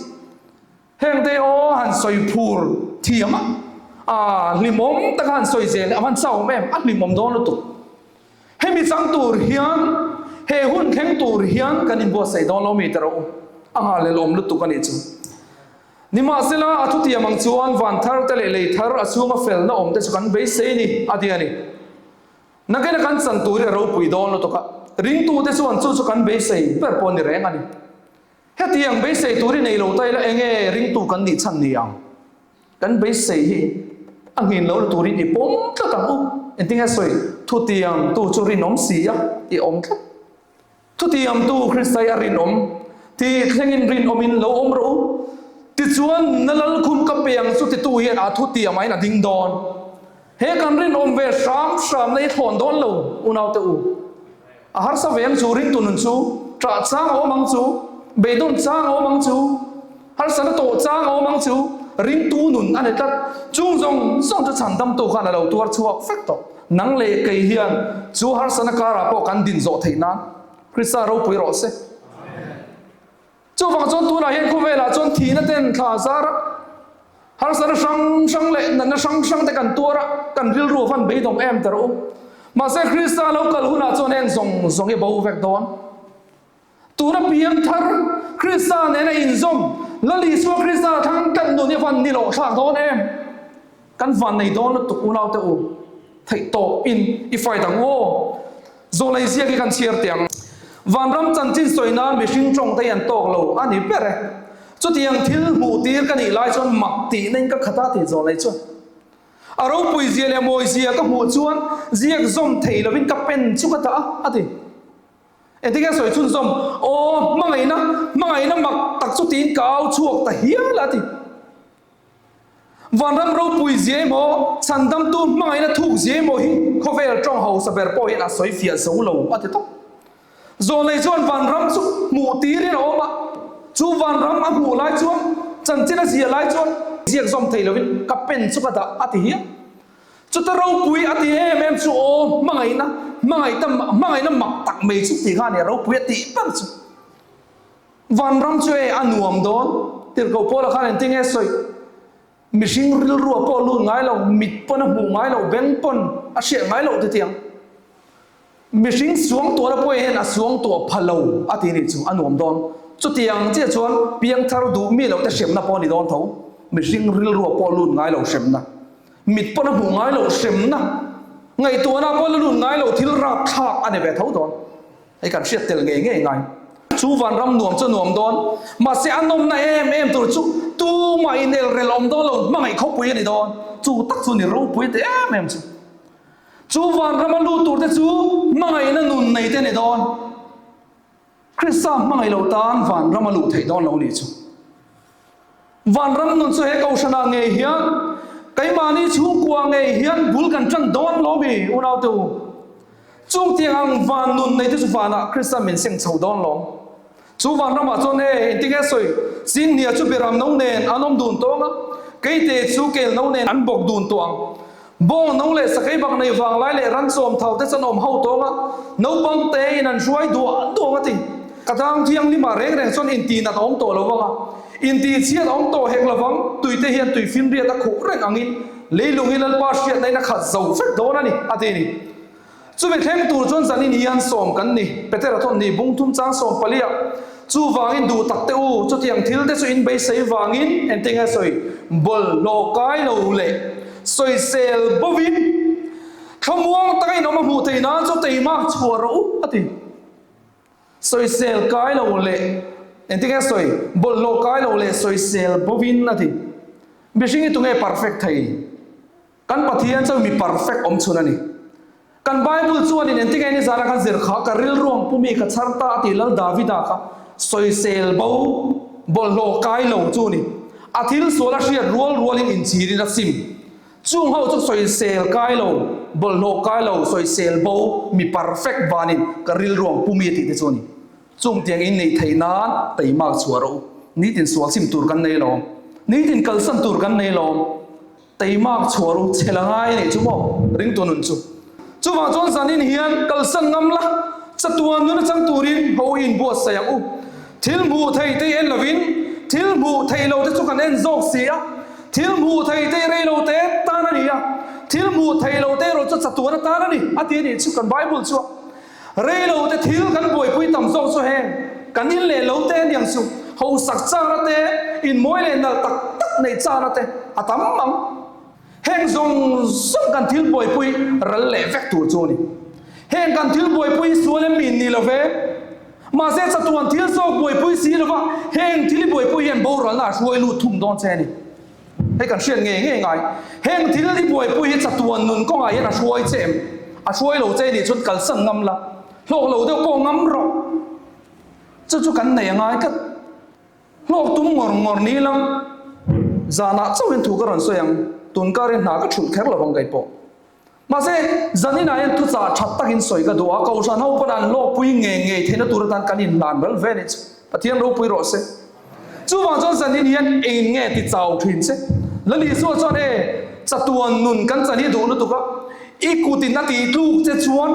Heng te aw han sawi phur thiam a, a hlimawm taka han sawi zel a han chauhawm em, a hlimawm dawn lutuk. Hemi chang tur hian, he hun thleng tur hian kan inbuatsaih dawn lo mi te rawh u, a nghalelawm lutuk a nih chu. Nimahsela, a thutiam ang chuan van thar te leh lei thar a chhunga felna awm te chu kan beisei ni, a ti a ni. Nakina kan chan tur hi a ropui dawn lutuk a, ringtute chuan chu chu kan beisei ber pawh ni reng a ni. Hetiang beisei tur hi nei lo ta ila enge ringtu kan nih chhan ni ang? Kan beisei hi a nghin lo la turin i pawm tlat ang u. Engtinge sawi? Thutiangtu chu rinawm si a i awm tlat. Thutiamtu Krista hi a rinawm tih thlengin rinawmin lo awm rawh u. Tichuan, na lalkhum ka pe ang chu titu hian a thutiamah hian a ding dawn. He kan rinawm ve hram hramna hi thlawn dawn lo, unaute u. A harsa ve ang chu, ringtu nun chu, ṭah chang a awm ang chu, beidawn chang a awm ang chu, harsatna tawh chang a awm ang chu, ringtu nun a ni tlat. Chung zawng zawng chu chhandamtu khan a lo tuar chhuak vek tawh. Nang leh kei hian chu harsatna karah pawh kan din zawh theih nan Krista ropui rawh se. Chuvang chuan tunah hian khawvelah chuan thihna ten thla a zar a, harsatna hrang hrang leh natna hrang hrang te kan tuar a, kan rilru a van beidawng em ta rawh u. Mahse Krista lo kal hunah chuan heng zawng zawng hi bo vek dawn. Tuna piang thar Krista nena inzawm, Lal Isua Krista thlang tlat nun hi a van ni loh thlak dawn em? Kan van nei dawn lutuk unaute u, theih tawp in i fight ang u aw. Zawlei ziak hi kan chhiar teh ang. Vanram chanchin sawi nan mihring tawng te hi an tawk lo a ni ber e. Chutiang thil hmuh tir ka nih lai chuan mak tihna in ka khat a ti zawlei chuan. A ropui zia leh mawi zia ka hmuh chuan ziak zawm thei lovin ka pen chu ka dah a, a ti. Engtin nge sawi chhunzawm? Aw, hmangaihna, hmangaihna mak tak chu tiin ka au chhuak ta hial a ti. Vanram ropui zia emaw, chhandamtu hmangaihna thuk zia emaw hi khawvel tawng hausa ber pawh hian a sawi fiah zo lo a ti tawp. Zawlnei chuan vanram chu hmuh tirin a awm a, chu vanram a hmuh lai chuan chanchin a ziah lai chuan ziak zawm thei lovin ka pen chu ka dah a ti hial. Chuta ropui a ti em em chu aw, hmangaihna, hmangaihna, hmangaihna mak tak mai chu tih kha a ni a, ropui a tih ber chu. Vanram chu e a nuam dawn, tirhkoh Paula khan engtin nge sawi? Mihring rilrua pawh lut ngai lo, mit pawn a hmuh ngai lo, beng pawn a hriat ngai loh titiang. Mihring suangtuahna pawh hian a suangtuah pha lo a ti nih chu a nuam dawn. Chutiang chiah chuan piangthar duh mi loh te hremna pawh a ni dawn tho. Mihring rilrua pawh lut ngai lo hremna, mit pawn a hmuh ngai loh hremna, ngaihtuahna pawh la lut ngai lo thil rapthlak a ni ve tho dawn. Hei kan hriat tel ngei ngei ngai. Chu vanram nuam chu nuam dawn. Mahse a nawmna em em tur chu tumah inelrel awm dawn lo hmangaih khawpui a ni dawn. Chu tak chu ni ropui te em em chu. Chu vanrama lut tur te chu hmangaihna nun nei te a ni dawn. Krista hmangaih loh tan vanrama luh theih dawn lo nih chu. Vanram nun chu he kohhranah ngei hian keimahni chhungkua ngei hian bul kan tan dawn lo mi unaute u. Chungtiang ang van nun nei te chu vanah Krista min seng chho dawn lo. Chu vanramah chuan e engtinge sawi Chinhnia chu Beram no nen an awm dun tawng a, keite chu kel no nen an bawk dun tawh ang. Bawng no leh sakei bak nei vanglai leh ran chawm thau te chuan awm ho tawng a, naupang te in an hruai duah duang a ti. Ka tang thianghlimah reng reng chuan intihnat a awm tawh lo vang a, intihchhiat a awm tawh hek lo vang, tuite hian tui finriat a khuh reng angin leilung hi Lalpa hriatna in a khat zo vek dawn a ni, a ti a ni. Chumi thleng tur chuan zanin hian sawm kan ni, Petera thawn ni bung thum chang sawm pali ah. Chuvangin duh tak teh u, chutiang thil te chu in beisei vangin engtin nge sawi bawlhhlawh kai lo leh sawisel bovin thlamuang taka in awm a hmuh theih nan chu teimak chhuah rawh u a ti. Sawisel kai lo leh engtin nge sawi bawlhhlawh kai lo leh sawisel bovin a ti. Mihring hi tunge perfect thei? Kan Pathian chu mi perfect awm chhun a ni. Kan Bible chuanin engtin nge nizana kan zir kha, ka rilruang pumi ka chhar ta a tih Lal Davida kha sawisel bo, bawlhhlawh kai lo chu ni. A thil sual a hriat rual rualin inchhirin a sim. Chung ho chu sawisel kai lo, bawlhhlawh kai lo, sawisel bo, mi perfect vanin ka rilruang pumi a tih te chu a ni. Chung tiang in neih theih nan teimak chhuah rawh u. Nitin sual sim tur kan nei lo. Nitin kalsan tur kan nei lo. Teimak chhuah ru chhe la ngai anih chu maw ringtu nun chu. Chuvang chuan zanin hian kalsan ngam la, chatuan nun atang turin ho i inbuatsaih ang u. Thil hmuh thei te i en lovin thil hmuh theih lo te chu kan en zawk si a, thil hmuh thei te i rei lo te tan a ni a, thil hmuh theih lo te erawh chu chatuan atan a ni a ti anih chu kan Bible chu a. Rei lo te thil kan buaipui tam zawk chu heng kan in leh lo te aniang chu hausak chana te, inmawi leh nalh tak tak neih chana te a tam ang. Heng zawng zawng kan thil buaipui ral leh vek tur chu a ni. Heng kan thil buaipui sual em min ni lo ve. Mahse chatuan thil zawk buaipui si lova heng thil i buaipui hian boralna a hruai lut thung dawn che a ni. Hei kan hriat ngei ngei ngai. Heng thil i buaipui hi chatuan nun kawngah hian a hruai che em? A hruai lo che nih chuan kalsan ngam la, hlawk lo deuh pawh ngam rawh. Chu chu kan nei a ngai tlat. Hlawk tum ngawr ngawr ni lam zanah chauhin thu ka rawn sawi ang, tunkar hi hna ka thulh kher lovang kei pawh. Mahse, zaninah hian thuchah that takin sawi ka duh a, Kohhran ho pawn an hlawkpui ngei ngei theihna tur atan kan inhlan ral ve a nih chu. Pathian ropui rawh se. Chuvang chuan zanin hian engin nge ti chau thin che? Lal Isua chuan e, chatuan nun kan chan hi duh lutuk a, i kutin a tih tluk che chuan,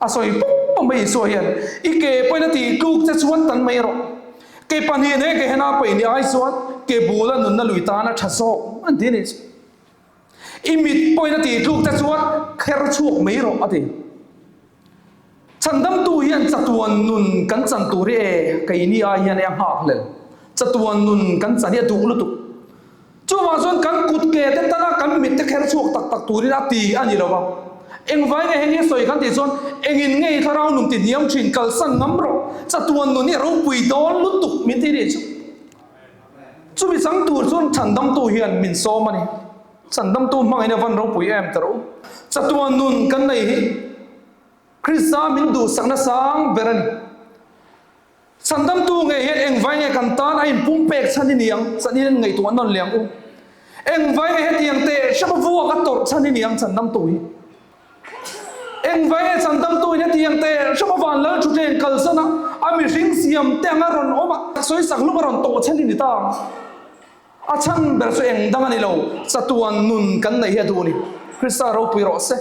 A sawi pawp pawp mai Isua hian, I ke pawhin a tih tluk che chuan tan mai rawh. Ke pahnih nei ke hena paih ni ai chuan ke bula nunna lui tan a tha zawk an ti a nih chu. I mit pawhin a tih tluk te chuan kher chhuak mai rawh a ti. Chhandamtu hian chatuan nun kan chan tur hi e keini ai hian e a nghak hlel. Chatuan nun kan chan hi a duh lutuk. Chuvang chuan kan kut ke te tana kan mit te kher chhuak tak tak turin a ti a ni lo va. Engvai nge heng hi sawi kan tih chuan engin nge i thlarau nun ti hniam thin kalsan ngam rawh. Chatuan nun hi a ropui dawn lutuk min ti nih chu. Chumi chang tur chuan chhandamtu hian min sawm a ni. Chhandamtu hmangin a van ropui em ta rawh u. Chatuan nun kan nei hi Krista min duhsakna sang ber a ni. Chhandamtu ngei hian engvai nge kan tan a inpumpek chhan i ni ang? Chhan in ngaihtuah nawn leh ang u. Engvai nge hetiang teh hrep a vuak a tawrh chhan i ni ang chhandamtu hi? Engvai nge chhandamtu in hetiang teh hrep a van lal thutleng kalsan a, a mihring siam te anga rawn awm a, sawisak hlum a rawn tawh chhan i ni ta ang. A chhan ber chu eng dang a ni lo, chatuan nun kan neih hi a duh a ni. Krista ropui rawh se.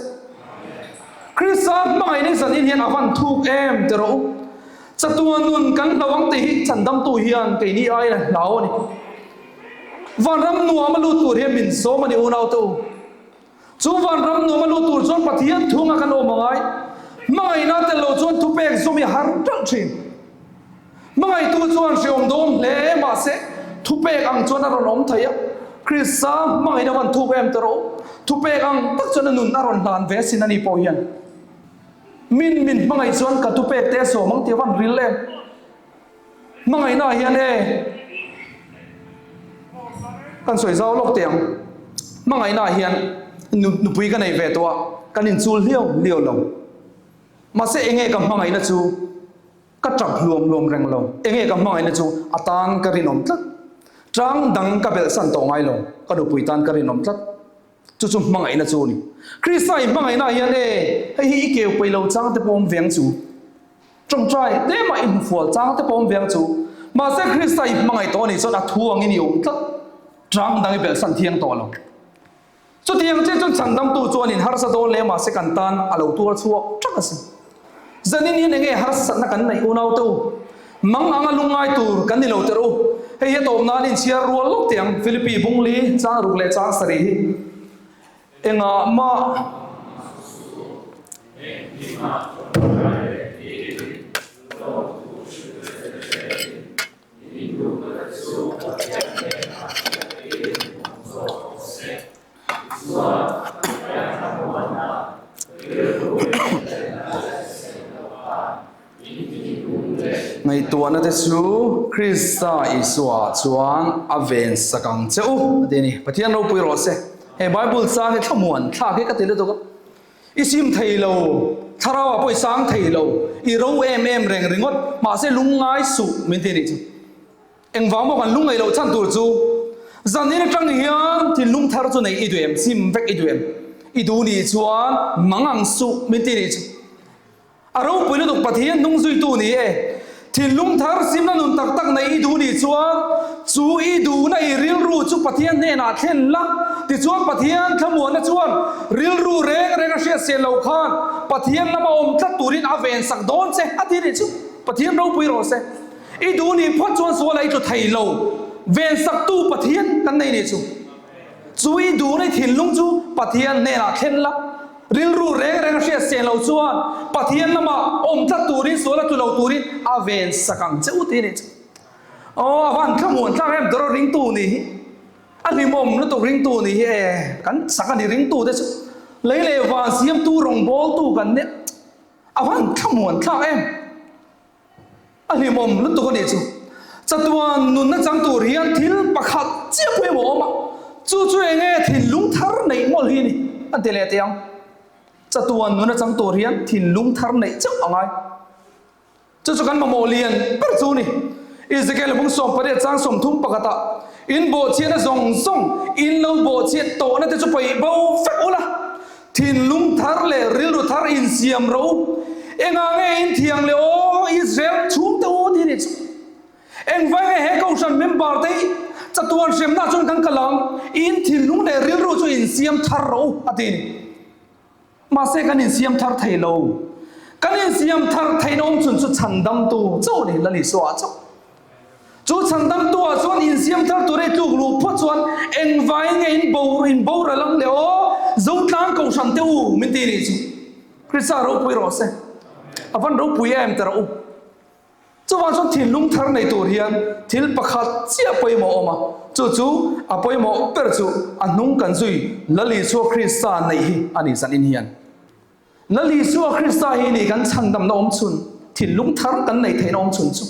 Krista hmangaihna hi zanin hian a van thuk em ti rawh u. Chatuan nun kan hlau ang tih hi chhandamtu hian keini aiin a hlau a ni. Vanram nuam a lut tur hian min sawm a ni unaute u. Chu vanram nuam a lut tur chuan Pathian thunga kan awm a ngai. Hmangaihna tel lo chuan thupek zawm hi a har ṭalh ṭhin. Hmangaihtu chuan hreawm dawm hle mahse thupek ang chuan a rawn awm thei a. Krista hmangaihna van thuk em ta rawh u. Thupek ang tak chuan a nun a rawn hlan ve asin ani pawh hian. Min min hmangaih chuan ka thupek te a sawm ang tih a van ril em. Hmangaihna ah hian e kan sawi zau lawk teh ang. Hmangaihna ah hian nupui ka nei ve tawh a, kan inchul hliau hliau lo. Mahse enge ka hmangaihna chu ka tap hluam hluam reng lo. Enge ka hmangaihna chu a tan ka rinawm tlat. Tang dang ka belhsan tawh ngai lo, ka nupui tan ka rinawm tlat. Chu chu hmangaihna chu a ni. Krista i hmangaihna ah hian e hei hi i keu peih lo chang te pawh awm veng chu. Ṭawngṭai tlema i hnufual chang te pawh awm veng chu. Mahse Krista i hmangaih tawh a nih chuan a thu angin i awm tlat. Ṭang dang i belhsan thiang tawh lo. Chutiang chiah chuan chhandamtu chuan in harsa dawn leh mahse kan tan a lo tuar chhuak ṭhak asin. Zanin hian enge harsatna kan neih unaute u? Mang anga lungngai tur kan ni lo ter u. Hei hi a tawp nan inchhiar rual lawk teh ang, Philippi bungli chang ruk leh chang sarih hi. Engah mah. Ngaihtuahna te chu Krista Isua chuan a ven sak ang che u a ti a ni. Pathian ropui rawh se. He Bible chang hi thlamuan thlak hi ka ti lutuk a. I sim thei lo, thlarau ah pawh i sang thei lo, i ro em em reng ringawt, mahse lungngai suh min ti a nih chu. Engvang maw kan lungngaih loh chhan tur chu zan in atang hian thinlung thar chu neih i duh em, sim vek i duh em? I duh nih chuan mang ang suh min ti nih chu. A ropui lutuk Pathian hnung zuitu ni e. Thinlung thar simna nun tak tak neih i duh nih chuan chu i duhna i rilru chu Pathian hnenah thlen la. Tichuan Pathian thlamuanna chuan rilru reng reng a hriat sel lo khan Pathian lama awm tlat turin a vensak dawn che a ti nih chu. Pathian ropui rawh se. I duh nih phawt chuan sual a i tlu thei lo. Vensaktu Pathian kan nei nih chu. Chu i duhna i thinlung chu Pathian hnenah thlen la. Rilru reng reng a hriat seng lo chuan Pathian lamah awm tlat turin sual a tlu lo turin a vensak ang che u tih nih chu. Aw a van thlamuan tlak em dawr ringtu nih hi. A hlimawm lutuk ringtu nih hi e kan sak a ni ringtu te chu. Lei leh van siamtu rawngbawltu kan nia. A van thlamuan tlak em. A hlimawm lutuk a nih chu. Chatuan nunna chang tur hian thil pakhat chiah pawimawh a awm a, chu chu eng nge thinlung thar neih mawlh hi a ni an ti leh teh ang. Chatuan nunna chang tur hian thinlung thar neih chauh a ngai. Chu chu kan mamawh lian ber chu a ni. Ezekiel bung 18 chang 30 pakhatah, In bawhchhiatna zawng zawng, in lo bawhchhiat tawhna te chu paih bo vek ula, Thinlung thar leh rilru thar insiam rawh u. Engah nge in thiang leh aw Israel chhungte u tih nih chu. Engvai nge he Kohhran member te hi chatuan hremna chuan kan kal ang, in thinlung leh rilru chu insiam thar rawh u a ti ni. Mahse kan insiam thar thei lo. Kan insiam thar theihna awm chhun chu chhandamtu chauh a ni, Lal Isua chauh. Chu chhandamtu ah chuan insiam thar tur i tluk luh phawt chuan engvai nge in bo in boral ang le aw Zotlang Kohhran te u min ti nih chu. Krista ropui rawh se. A van ropui em ta rawh u. Chuvang chuan thinlung thar nei tur hian thil pakhat chiah pawimawh a awm a, chu chu a pawimawh ber chu a hnung kan zui Lal Isua Krista neih hi a ni zan in hian. Lal Isua Krista hi ni kan chhandamna awm chhun, thinlung thar kan neih theihna awm chhun chu.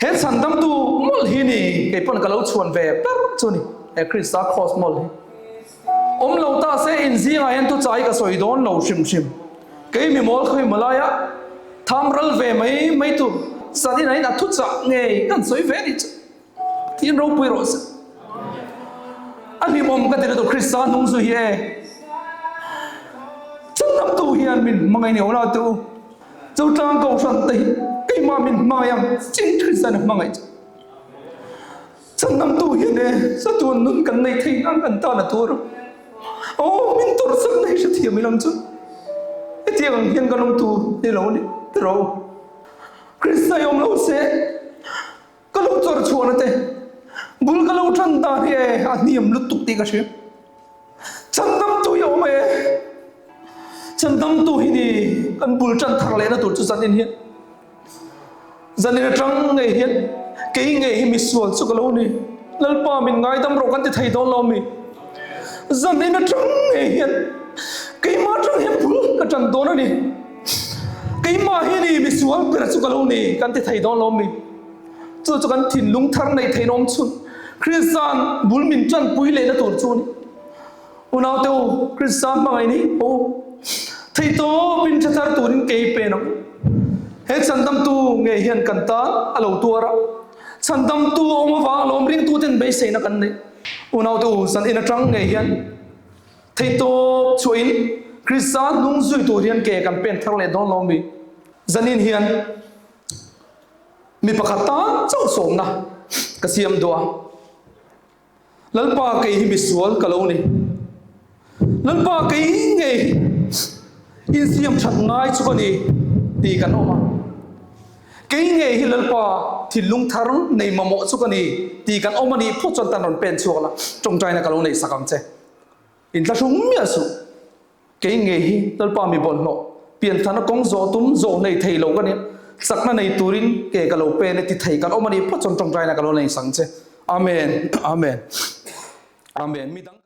He chhandamtu mawlh hi ni kei pawn ka lo chhuan ve ber chu ni, he Krista Kraws mawlh hi. Awm lo ta se in zingah hian thuchai ka sawi dawn lo hrim hrim. Kei mi mawl khawi malaia tham ral ve mai mai tur zanin ah hian a thuchah ngei kan sawi ve ni chu. Tin ropui rawh se. A hlimawm ka ti lutuk Krista hnung zu hi e. Chhandamtu hian min hmangaih ni awla te u. Chotlang kohhran te hi keimah min hmangaih ang chin Krista in a hmangaih chu. Chhandamtu hian e chatuan nun kan neih theih nan kan tan a tur a. Aw min tawrhsak na hi hrethiam ilang chu. Hetiang ang hian kan awm tur ni lo a ni tiraw. Krista i awm lo se. Ka lo chawr chhuahna te bul ka lo tan dan hi e a hniam lutuk tih ka hria. Chhandamtu hi a awm e. Chhandamtu hi ni kan bul tan thar lehna tur chu zanin hian zanin atang ngei hian kei ngei hi misual chu ka lo ni. Lalpa min ngaidam rawh kan ti thei dawn lo mi. Zanin atang ngei hian keimah atang hian bul ka tan dawn a ni. Keimah hi ni misual ber chu ka lo ni kan ti thei dawn lo mi. Chu chu kan thinlung thar neih theihna awm chhun Krista'n bul min tanpui lehna tur chu a ni. Unaute u, Krista hmangaih ni pawh u, theihtawpin tha thar turin kei pen ang u. He chhandamtu ngei hian kan tan a lo tuar a, chhandamtu a awm avang alawm ringtuten beiseina kan neih. Unaute u, zan in atang ngei hian theihtawp chhuahin Krista hnung zui tur hian ke kan pen thar leh dawn lo mi. Zanin hian Mi pakhat tan chauh sawmna ka siam duh a, Lalpa kei hi misual ka lo ni, Lalpa kei ngei hi insiam that ngai chu ka ni tih kan awm a, kei ngei hi Lalpa thinlung thar nei mamawh chu ka ni tih kan awm a nih phawt chuan tan rawn pen chhuak la, tawngtaina ka lo neih sak ang che. Inthlahrung miah suh. Kei ngei hi Lalpa mi bawlhhlawh. Pianthana kawng zawh tum zawh nei thei lo ka ni. Chakna nei turin ke ka lo pen e ti thei kan awm a nih phawt chuan tawngtaina ka lo nei sang che. Amen. Amen. Amen. Midang.